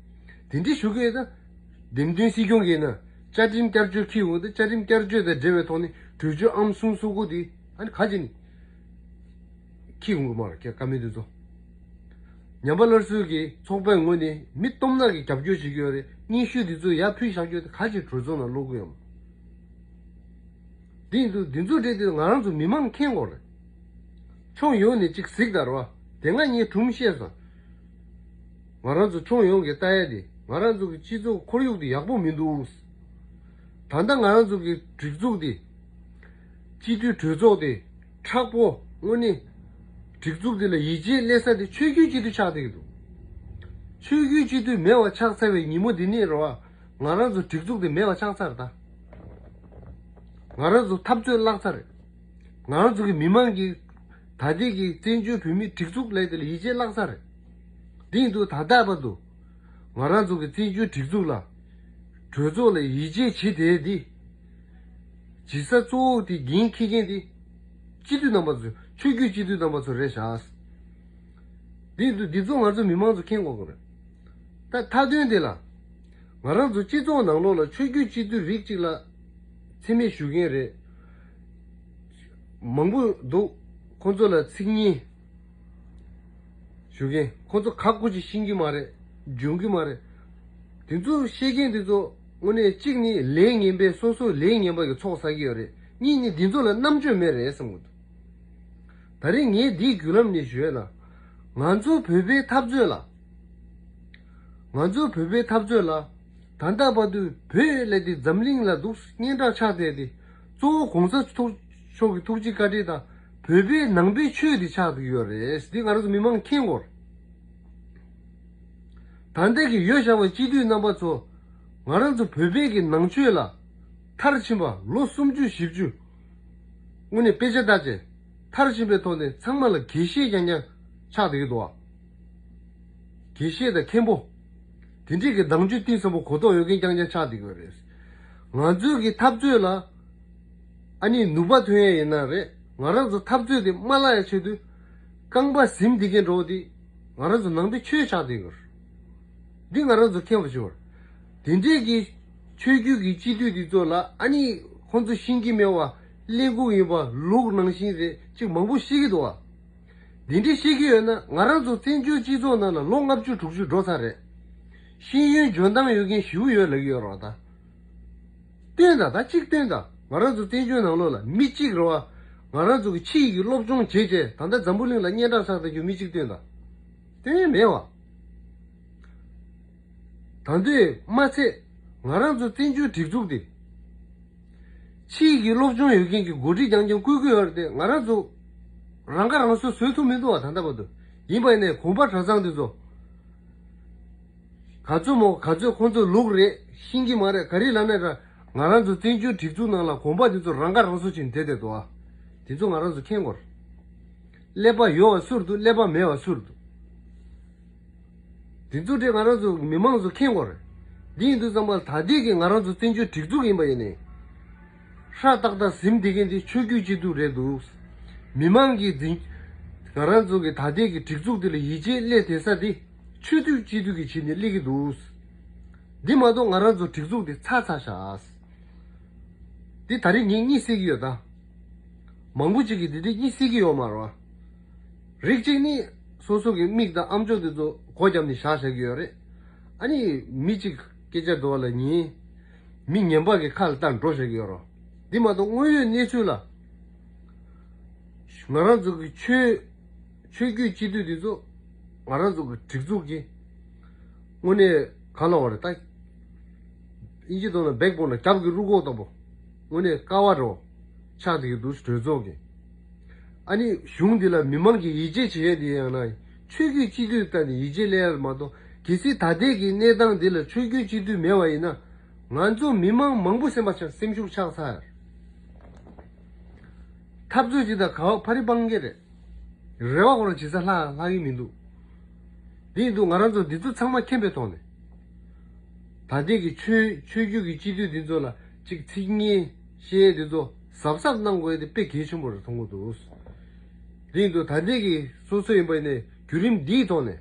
དེ་འདྲའི་ཞུ་གི་ཡོད་ད། འདེམས་ཐོན་སྲིད་སྐྱོང་གིས་ན་བཅའ་ཁྲིམས་བསྐྱར་བཅོས་འཁྱེར་ཡོང་དུས་བཅའ་ཁྲིམས་བསྐྱར་བཅོས་དང་འབྲེལ་བའི་ཐོག་ནས་གྲོས་ཆོད་ཨང་གསུམ་སོ་དགུ་དེ་ཨ་ནི་ག་ཅི་ནས་འཁྱེར་ཡོང་གི་མ་རེད། ཁྱེད་བཀའ་མོལ་དེ་ཚོ། ཉམས་པ་སླར་གསོའི་གི་ཚོགས་པའི་ངོས་ནས་མི་སྟོང་ཕྲག་གིས་རྒྱབ་སྐྱོར་བྱེད་ཀྱི་ཡོད་རེད། སྙན་ཞུ་འདི་ཚོ་ཡར་ཕུལ་བཞག་རྒྱུ་དེ་ག་ཅི་གྲོས་ཚོགས་ནང་ཀློག་གི་ཡོད་མ། འདི་ཡིན་དུས་འདི་ཚོ་འདྲེས་དུས་ང་རང་ཚོ་མི་མང་མཁྱེན་དགོས་རེད། ཕྱོགས་ཡོངས་ནས་གཅིག་གཟིགས་དང་རོ། དེ་སྔ་ངས་གྲུམ་བཤད་སོང་། ང་རང་ཚོ་ཕྱོགས་ཡོངས་ཀྱིས་ལྟ་ཡ་དེ་ང་རང་ཚོ་གི་སྤྱི་ཚོགས་ཁོར་ཡུག་དེ་ཡག་པོ་མི་འདུག། ད་ལྟ་ང་རང་ཚོ་གི་སྒྲིག་འཛུགས་དེ། སྤྱི་འཐུས་གྲོས་ཚོགས་དེ་མཁྲེགས་པོ་དངོས་གནས། སྒྲིག་འཛུགས་དེ་ལ་ཡིད་ཆེས་སླེབས་ས་དེ་ཆོས་བརྒྱུད་སྤྱི་འཐུས་ཆགས་བསྡད་ཀྱི་འདུག། ཆོས་བརྒྱུད་སྤྱི་འཐུས་མེད་པ་ཆགས་ཚར་བའི་ཉིན་མོ་འདི་ནས་རོ། ང་རང་ཚོ་སྒྲིག་འཛུགས་དེ་མེད་པ་ཆགས་ཚར་ད། ང་རང་ཚོ་འཐབ་རྩོད་བརླག་ཚར་རེད། ང་རང་ཚོ་གི་མི་མང་གི་ ད་ལྟའི་གི་བཙན་བྱོལ་བོད་མིའི་སྒྲིག་འཛུགས་ལས་དེ་ལ་ཡིད་ཆེས་བརླག་ས་རེད། དེ་ཡིན་དུས་ད་ལྟ་བར་དུ་ང་རང་ཚོ་གི་བཙན་བྱོལ་སྒྲིག་འཛུགས་ལ་གྲོས་ཚོགས་ལ་ཡིད་ཆེས་བྱེད་བསྡད་དེ། ཇི་ས་གཙོ་བོ་དེ་འགན་འཁྱེར་མཁན་དེ་སྤྱི་འཐུས་རྣམ་པ་ཚོ། ཆོས་བརྒྱུད་སྤྱི་འཐུས་རྣམ་པ་ཚོ་རེད་ཤག། དེ་ཡིན་དུས་འདི་ཚོ་ང་ཚོ་མི་མང་ཚོ་མཁྱེན་དགོས་ཀྱི་རེད། ད་མཐའ་དོན་དེ་ལ། ང་རང་ཚོ་སྤྱི་ཚོགས་ནང་ལོགས་ལ་ཆོས་བརྒྱུད་སྤྱི་འཐུས་རིགས་གཅིག་ལ་མཚན་སྨད་ཞུ་མཁན་རེད། མང་པོ་འདུག། ཁོང་ཚོ་ལ་ཚིག་ངན་ཞུ་མཁན། ཁོང་ཚོ་ག་གོ་ཅིག་ཤེས་ཀྱི་མ་རེད། འཇོན་གྱི་མ་རེད། དེ་ཚོ་བཤད་མཁན་དེ་ཚོ་དངོས་གནས་གཅིག་ནི་ལས་ངན་པས་སོ་སོ་ལས་ངན་པ་གི་ཚོགས་བསགས་ཀྱི་ཡོད་རེད། གཉིས་ནི་འདི་ཚོ་ལ་རྣམ་དཔྱོད་མེད་རེད་བསམ་གྱི་འདུག། ད་རེས་ངས་འདིའི་བརྒྱུད་ལམ་ནས་ཞུས་ན། ང་ཚོ་བོད་པའི་འཐབ་རྩོད་ལ། ང་ཚོ་བོད་པའི་འཐབ་རྩོད་ལ། ད་ལྟ་བར་དུ་བོད་ལས་དེ་འཛམ་གླིང་ལ་འདུག་སྙན་གྲགས་ཆགས་བསྡད་དེ། གཙོ་བོ་གོང་ས་མཆོག་གི་ཐུགས་རྗེ་བཀའ་དྲིན་དང་བོད་པའི་ནང་པའི་ཆོས་དེ་ཆགས་བསྡད་ཡོད་རེད། འདི་ང་རང་ཚོ་མི་མང་མཁྱེན་དགོས། ད་ལྟ་གི་ཡོད་བཞག་པའི་སྤྱི་འཐུས་རྣམ་པ་ཚོ། ང་རང་ཚོ་བོད་པའི་གི་ནང་ཆོས་ལ་མཐར་ཕྱིན་པ་ལོ་སུམ་ཅུ་བཞི་བཅུ་དངོས་གནས་དཔེ་ཆ་ལྟ་བྱས་མཐར་ཕྱིན་པའི་ཐོག་ནས་ཚང་མ་ལ་དགེ་བཤེས་རྐྱང་རྐྱང་ཆགས་བསྡད་ཀྱི་འདུག་བ། དགེ་བཤེས་དང་མཁན་པོ། དེ་འདྲས་ཀྱི་གདེང་ཚོད་གཏིང་ཟབ་པོ་གོ་རྟོགས་ཡོད་མཁན་རྐྱང་རྐྱང་ཆགས་བསྡད་ཀྱི་ཡོད་རེད། ང་ཚོའི་གི་འཐབ་རྩོད་ལ་ཨ་ནི་ནུས་པ་ཐོན་ཡ་ཡིན་ན་རེད། ང་རང་ཚོ་འཐབ་རྩོད་དེ་མ་བརླག་ཡ་ཆེད་དུ་རྐང་པ་ཟིན་བསྡད་མཁན་འདྲ་བོ་དེ་ང་རང་ཚོ་ནང་པའི་ཆོས་ཆགས་བསྡད་ཀྱི་ཡོད་རེད། འདི་ང་རང་ཚོ་མཁྱེན་པ་ཞིག་ཡོད་རེད། དེ་འདྲས་ཀྱི་ཆོས་བརྒྱུད་ཀྱི་སྤྱི་འཐུས་དེ་ཚོ་ལ་ཨ་ནི་ཁོང་ཚོ་ཤེས་ཀྱི་མེད་པ། གླེན་ལྐུགས་ཡིན་པ། ལུག་ནང་བཞིན་རེད་ཅིག་མང་པོ་བཤད་ཀྱི་འདུག་བ། འདི་འདྲས་བཤད་ཀྱི་ཡོད་ན་ང་རང་ཚོ་བཙན་བྱོལ་སྤྱི་ཚོགས་ནང་ལ་ལོ་ལྔ་བཅུ་དྲུག་ཅུ་འགྲོ་ཚར་རེད། ཤེས་ཡོན་འཇོན་ཐང་ཡོད་མཁན་ཞེ་པོ་ཡོད་ལབ་ཀྱི་ཡོད་རེད་བ་ད། སྟོན་དང་། ད་གཅིག་སྟོན་དང་། ང་རང་ཚོ་བཙན་བྱོལ་ནང་ལོགས་ལ་མི་གཅིག་རེད་བ། ང་རང་ཚོ་གི་ཕྱི་ཡི་གི་སློབ་སྦྱོང་བྱས་བྱས་ད་ལྟ་འཛམ་བུ་གླིང་ལ་སྙན་གྲགས་ཆགས་བསྡད་རྒྱུ་མི་གཅིག་སྟོན་དང་། སྟོན་ཡས་མེད་བ། ད་དུང་མ་ཚད་ང་རང་ཚོ་བཙན་བྱོལ་སྒྲིག་འཛུགས་དེ། ཕྱིའི་གི་སློབ་སྦྱོང་ཡོད་མཁན་གྱི་འགོ་ཁྲིད་རྐྱང་རྐྱང་བསྐོས་ཀྱི་ཡོད་རེད་དེ། ང་རང་ཚོ་རང་ཁ་རང་གསོ་བཟོ་ཐུབ་མི་འདུག་བ། ད་ལྟ་བར་དུ། ཡིན་པ་ཡིན་ནའི་གོམ་པ་གྲྭ་ཚང་འདི་ཚོ་ག་ཚོད་མོ་ག་ཚོད་ཁོང་ཚོ་ལུག་རེད། ཤེས་ཀྱི་མ་རེད། ག་རེ་ལབ་ན་ར། ང་རང་ཚོ་བཙན་བྱོལ་སྒྲིག་འཛུགས་ནང་ལ་གོམ་པ་འདི་ཚོ་རང་ཁ་རང་གསོ་བྱས་ནས་བསྡད་བསྡད་འདུག་བ། དེ་ཚོ་ང་རང་ཚོ་མཁྱེན་དགོས་རེད། ཀླད་པ་ཡོད་པ་སུ་རེད་འདུག། ཀླད་པ་མེད་པ་སུ་རེད་འདུག། དེ་ཚོ་དེ་ང་རང་ཚོ་མི་མང་ཚོ་མཁྱེན་དགོས་རེད། འདི་ཡིན་དུས་ཙམ་པ་ལ་ད་ལྟའི་གི་ང་རང་ཚོ་བཙན་བྱོལ་སྒྲིག་འཛུགས་ཡིན་པ་ཡིན་ནའི། ཧྲ་ཏག་ཏག་ཟིན་བསྡད་མཁན་དེ་ཆོས་བརྒྱུད་སྤྱི་འཐུས་རེད་འདུག། མི་མང་གི་འཛིན། ང་རང་ཚོ་གི་ད་ལྟའི་གི་སྒྲིག་འཛུགས་དེ་ལ་ཡིད་ཆེས་སླེབས་བསྡད་ས་དེ་ཆོས་བརྒྱུད་སྤྱི་འཐུས་ཀྱི་ཆེད་ནས་སླེབས་ཀྱི་འདུག། འདི་མ་གཏོགས་ང་རང་ཚོ་སྒྲིག་འཛུགས་དེ་ཚར་ཚར་ཤག། འདི་ད་རེས་ངས་གཉིད་སད་ཀྱི་ཡོད་ད། མང་པོ་ཅིག་གིས་འདི་འདྲས་གཉིད་སད་ཀྱི་ཡོད་མ་རེད་བ། རིགས་གཅིག་ནི་སོ་སོ་གི་མིག་དང་ཨམ་ཅོག་དེ་ཚོ་སྒོ་བརྒྱབ་ནས་བཞག་བཞག་གི་ཡོད་རེད། ཨ་ནི་མི་གཅིག་སྐད་ཆ་འདྲ་བ་ལ་ཉན། མི་ངན་པ་གི་ཁ་ལ་ལྟ་འགྲོ་བཞག་གི་ཡོད་རེད། འདི་མ་གཏོགས་དངོས་ཡོད་གནས་ཚུལ་ལ། ང་རང་ཚོ་གི་ཆོས་ཆོས་བརྒྱུད་སྤྱི་འཐུས་འདི་ཚོ་ང་རང་ཚོ་གི་སྒྲིག་འཛུགས་ཀྱི་དངོས་གནས་ག་ལ་བ་རེད་ད། ཨིན་ཇི་ཐོག་ནས་བེག་བོན་ལ་རྒྱབ་ཀྱི་རུས་ཁོག་ལྟ་བུ། དངོས་གནས་ཀ་བ་འདྲ་བོ་ཆགས་བསྡད་ཀྱི་འདུག། གྲོས་ཚོགས་ཀྱི། ཨ་ནི་གཞུང་འདི་ལ་མི་མང་གིས་ཡིད་ཆེས་བྱེད་ཡས་འདི་ཡང་ན་ཆོས་བརྒྱུད་སྤྱི་འཐུས་ལྟ་ནས་ཡིད་ཆེས་སླེབས་ཡ་མ་གཏོགས། གལ་སྲིད་ད་ལྟའི་གི་གནས་སྟངས་འདི་ལ་ཆོས་བརྒྱུད་སྤྱི་འཐུས་མེད་པ་ཡིན་ན། ང་ཚོ་མི་མང་མང་པོ་སེམས་པ་ཆགས། སེམས་ཤུགས་ཆག་ཚར། འཐབ་རྩོད་ཅིག་དང་ག་བ་ཕ་རི་སྤང་གི་རེད། རེ་བ་ཁོ་རང་ཇི་ས་ལྷག་ལྷག་གི་མི་འདུག། དེ་ཡིན་དུས་ང་རང་ཚོ་འདི་ཚོ་ཚང་མ་མཁྱེན་པའི་ཐོག་ནས། ད་ལྟའི་གི་ཆོས་ཆོས་བརྒྱུད་ཀྱི་སྤྱི་འཐུས་འདི་ཚོ་ལ་ཅིག་ཚིག་ངན་བཤད་འདི་ཚོ་གཟབ་གཟབ་གནང་དགོས་ཡ་དེ་དཔེ་གལ་ཆེན་པོ་རེད་མཐོང་གི་འདུག། དེ་ཡིན་དུས་ད་ལྟའི་གི་སོ་སོ་ཡིན་པ་ཡིན་ནའི་བརྒྱུད་རིམ་འདིའི་ཐོག་ནས།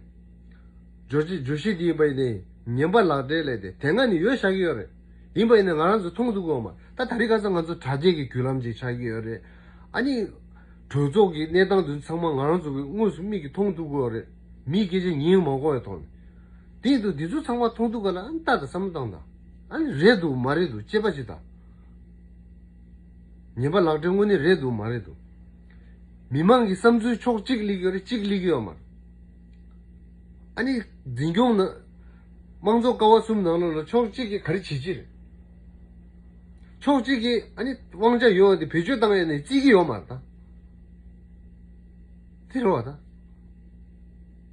བརྗོད་གཞི་བརྗོད་གཞི་འདི་ཡིན་པ་ཡིན་ནའི་ངན་པ་ལག་འབྲེལ་ལས་དེ་དེ་སྔ་ནས་ཡོད་བཞག་གི་ཡོད་རེད། ཡིན་པ་ཡིན་ནའི་ང་རང་ཚོ་མཐོང་ཐུབ་ཀྱི་ཡོད་མ་རེད། ད་ད་རེས་ཁ་སང་ང་ཚོ་དྲ་རྒྱའི་གི་བརྒྱུད་ལམ་ཅིག་ཆགས་ཀྱི་ཡོད་རེད། ཨ་ནི། གྲོས་ཚོགས་ཀྱི་གནས་སྟངས་འདི་ཚང་མ་ང་རང་ཚོ་གི་དངོས་སུ་མིག་གིས་མཐོང་ཐུབ་ཀྱི་ཡོད་རེད། མིའི་སྐད་ཆ་ཉན་མ་དགོས་པའི་ཐོག་ནས། དེ་ཡིན་དུས་འདི་ཚོ་ཚང་མ་མཐོང་ཐུབ་ག་ལ་ཨ་ནི་ལྟ་དང་བསམ་བློ་བཏང་དང་། ཨ་ནི་རེད་འདུག་མ་རེད་འདུག་དཔྱད་པ་བྱེད་དང་། ངན་པ་ལག་འབྲེལ་དངོས་གནས་རེད་འདུག་མ་རེད་འདུག། མི་མང་གི་བསམ་ཚུལ་ཕྱོགས་གཅིག་སླེབས་ཀྱི་ཡོད་རེད། གཅིག་སླེབས་ཀྱི་ཡོད་མ་རེད། ཨ་ནི་འཛིན་སྐྱོང་ནང་། དམངས་གཙོ་ཀ་བ་གསུམ་ནང་ལོགས་ལ་ཕྱོགས་གཅིག་གིས་ག་རེ་བྱེད་ཀྱི་རེད། ཕྱོགས་གཅིག་གིས་ཨ་ནི་དབང་ཆ་ཡོད་པ་དེ་བེད་སྤྱོད་བཏང་ཡས་ནས་བརྩི་གི་ཡོད་མ་རེད་ད། དེ་རེད་བ་ད།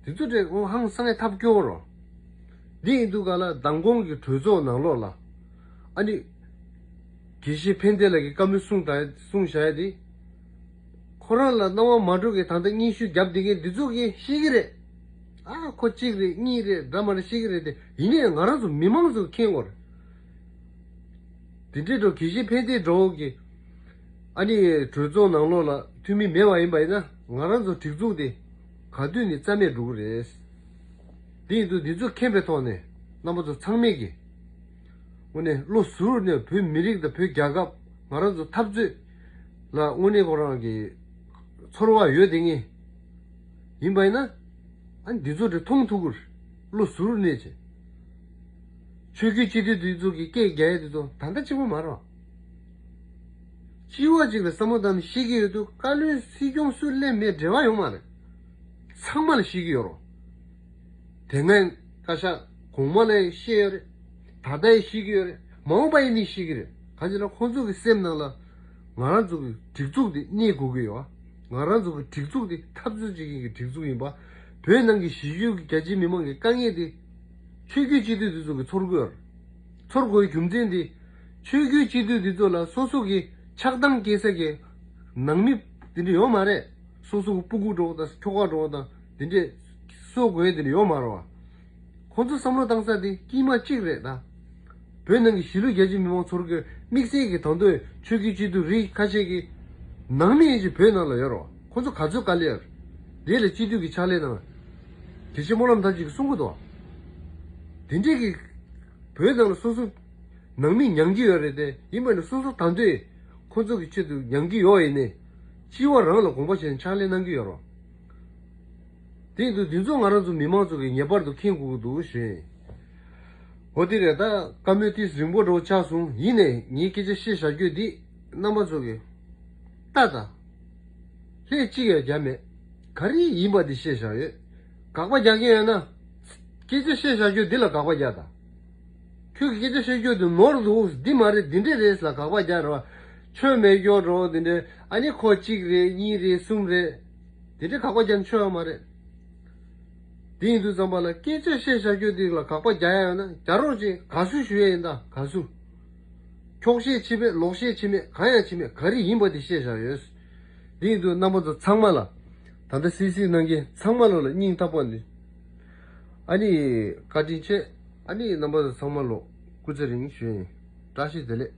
དེ་ཚོ་དེ་ཧང་སང་ཡས་ཐབས་སྐྱོ་བོ་རེད། འདི་ཡིན་དུས་ག་ལ་མདང་དགོང་གི་གྲོས་ཚོགས་ནང་ལོགས་ལ། ཨ་ནི། དགེ་བཤེས་ཕན་བདེ་ལགས་ཀྱིས་བཀའ་མོལ་གསུངས་ད་གསུངས་བཞག་ཡས་དེ། ཁོ། ཁོ་རང་ལ་སྣང་བ་མ་འགྲོ་གི་ད་ལྟ་སྙན་ཞུ་བརྒྱབ་བསྡད་མཁན་འདི་ཚོ་གིས་ཤེས་ཀྱི་རེད། ཨ་ཁོ་གཅིག་རེད་གཉིས་རེད་འདྲ་མ་རེད་ཤེས་ཀྱི་རེད་དེ། ཡིན་ནའི་ང་རང་ཚོ་མི་མང་ཚོ་མཁྱེན་དགོས་རེད། དེ་འདྲའི་འགྲོ་དགེ་བཤེས་ཕན་བདེ་སྒྲོལ་གྱི་ཨ་ནི་གྲོས་ཚོགས་ནང་ལོགས་ལ་འཐུས་མི་མེད་པ་ཡིན་པ་ཡིན་ན་ང་རང་ཚོ་སྒྲིག་འཛུགས་དེ་ག་དུས་ནས་རྩ་མེད་འགྲོ་གི་རེད། དེ་ཡིན་དུས་འདི་ཚོ་མཁྱེན་པའི་ཐོག་ནས་རྣམ་པ་ཚོ་ཚང་མས་ཀྱི་དངོས་གནས་བློ་གཟུ་བོར་གནས་བོད་མི་རིགས་དང་བོད་རྒྱལ་ཁབ་ང་རང་ཚོ་འཐབ་རྩོད་ལ་དངོས་གནས་ཁོ་རང་གི་ཚོར་བ་ཡོད་དེ་ངས་ཡིན་པ་ཡིན་ན་ཨ་ནི་འདི་ཚོ་དེ་མཐོང་ཐུབ་ཀྱི་རེད། བློ་གཟུ་བོར་གནས་བྱས། ཆོས་བརྒྱུད་སྤྱི་འཐུས་དེ་ཚོ་གི་སྐད་རྒྱག་ཡས་དེ་ཚོ་ད་ལྟ་གཅིག་པོ་མ་རེད། སྤྱི་བ་གཅིག་ལ་བསམ་བློ་བཏང་ནས་བཤད་ཀྱི་ཡོད་དུས་བཀའ་བློན་སྲིད་སྐྱོང་སུ་སླེབས་མེད་འབྲེལ་བ་ཡོད་མ་རེད། ཚང་མ་ལ་བཤད་ཀྱི་ཡོད་རོ། དེ་སྔའི་བཀའ་ཤག་གོང་མ་ལ་ཡང་བཤད་ཡོད་རེད། ད་ལྟ་ཡང་བཤད་ཀྱི་ཡོད་རེད། མ་འོངས་པ་ཡིན་ནའི་བཤད་ཀྱི་རེད། གང་ཅི་ལ་ཁོང་ཚོ་གི་སེམས་ནང་ལ་ང་རང་ཚོ་གི་སྒྲིག་འཛུགས་དེ་གནས་དགོས་ཀྱི་ཡོད། ང་རང་ཚོ་གི་སྒྲིག་འཛུགས་དེ་འཐབ་རྩོད་བྱེད་མཁན་གྱི་སྒྲིག་འཛུགས་ཡིན་པ། བོད་ནང་གི་གཞིས་བྱེས་ཀྱི་རྒྱ་ཆེའི་མི་མང་གི་དཀའ་ངལ་དེ་ཆོས་བརྒྱུད་སྤྱི་འཐུས་དེ་ཚོ་གི་ཚོར་དགོས་ཡོད་རེད། ཚོར་དགོས་རྒྱུ་མཚན་དེ་ཆོས་བརྒྱུད་སྤྱི་འཐུས་དེ་ཚོ་ལ་སོ་སོ་གི་ཆགས་སྡང་སྐྱེ་ས་གི་ནང་མི་དེ་འདྲ་ཡོད་མ་རེད། སོ་སོ་གི་སྤུ་གུ་འགྲོ་བ་དང་ཁྱོ་ག་འགྲོ་བ་དང་དེ་འདྲས་གསོ་དགོས་དེ་འདྲ་ཡོད་མ་རེད་བ། ཁོང་ཚོ་བསམ་བློ་བཏང་ས་དེ་དཀྱིལ་མ་གཅིག་རེད་ད། བོད་ནང་གི་གཞིས་ལུས་རྒྱ་ཆེ་མི་མང་ཚོར་གི་དམིགས་བསལ་གྱི་དང་དོད་ཆོས་བརྒྱུད་སྤྱི་འཐུས་རིགས་ཁ་ཤས་ཀྱི་ནང་མི་ཡིན་ཞིང་བོད་ནང་ལ་ཡོད་རེད་བ། ཁོང་ཚོ་ག་ཚོད་དཀའ་ལས་ཡོད་རེད། དེ་ལས་སྤྱི་འཐུས་ཀྱི་ཕྱག་ལས་གནང་། དགེ་བཤེས་སྨོན་ལམ་ཐར་གཅིག་གིས་གསུང་གི་འདུག་བ། དེ་འདྲས་ཀྱི་བོད་ནང་ལ་སོ་སོ་ནང་མི་མྱང་གི་ཡོད་རེད་དེ། ཡིན་པ་ནི་སོ་སོ་དང་དོད་ཁོ་ཚོ་གི་ཆེད་དུ་མྱང་གི་ཡོད་ཡིན་ནའི་སྤྱི་བ་རང་ལ་དགོངས་པ་བཞེས་ནས་ཕྱག་ལས་གནང་གི་ཡོད་རེད། དེ་ཡིན་དུས་འདི་ཚོ་ང་རང་ཚོ་མི་མང་ཚོ་གིས་ངེས་པར་དུ་མཁྱེན་དགོས་ཀྱི་འདུག་ཞུ་ཡིན། འོ་དེ་རེད། ད་བཀའ་མོལ་ཏིས་རིང་པོ་འདྲ་བོ་ཆགས་སོང་། ཡིན་ནའི་ངའི་སྐད་ཆ་བཤད་བཞག་རྒྱུ་འདི་རྣམ་པ་ཚོ་གིས་ལྟ་དང་། ལྷད་གཅིག་ཡང་རྒྱག་མེད། ག་རེ་ཡིན་པ་འདི་བཤད་བཞག་ཡོད། དགག་པ་རྒྱག་མཁན་ཡོད་ན། སྐད་ཆ་བཤད་བཞག་རྒྱུ་འདི་ལ་དགག་པ་རྒྱག་དང་། ཁྱོད་ཀྱི་སྐད་ཆ་བཤད་རྒྱུ་འདི་ནོར་འདུག་འདི་མ་རེད་འདི་འདྲས་རེད་ལ་དགག་པ་རྒྱག་རོགས། ཆོས་མེད་སྐྱོ་འགྲོ་འདི་འདྲས་ཨ་ནི་ཁོ་གཅིག་རེད་གཉིས་རེད་གསུམ་རེད། འདི་འདྲས་དགག་པ་རྒྱག་ན་ཆོས་ཡོད་མ་རེད། དེ་ཡིན་དུས་ཙམ་པ་ལ་སྐད་ཆ་བཤད་བཞག་རྒྱུ་འདི་ལ་དགག་པ་རྒྱག་ཡ་ཡོད་ན་རྒྱག་རོགས་བྱེད། དགའ་བསུ་ཞུ་ཡ་ཡིན་ད་དགའ་བསུ། འཁྱོག་བཤད་བྱེད་མེད་ལོག་བཤད་བྱེད་མེད་གང་ཡང་བྱེད་མེད་ག་རེ་ཡིན་པ་དེ་བཤད་བཞག་ཡོད། དེ་ཡིན་དུས་རྣམ་པ་ཚོ་ཚང་མ་ལ་ད་ལྟ་སིལ་སིལ་གནང་མཁན་ཚང་མ་ལ་ལ་སྙིང་ཐག་པ་ནས་ཨ་ནི་བཀའ་དྲིན་ཆེ། ཨ་ནི་རྣམ་པ་ཚོ་ཚང་མ་ལ་སྐུ་ཚེ་རིང་ཞུ་ཡིན། བཀྲ་ཤིས་བདེ་ལེགས།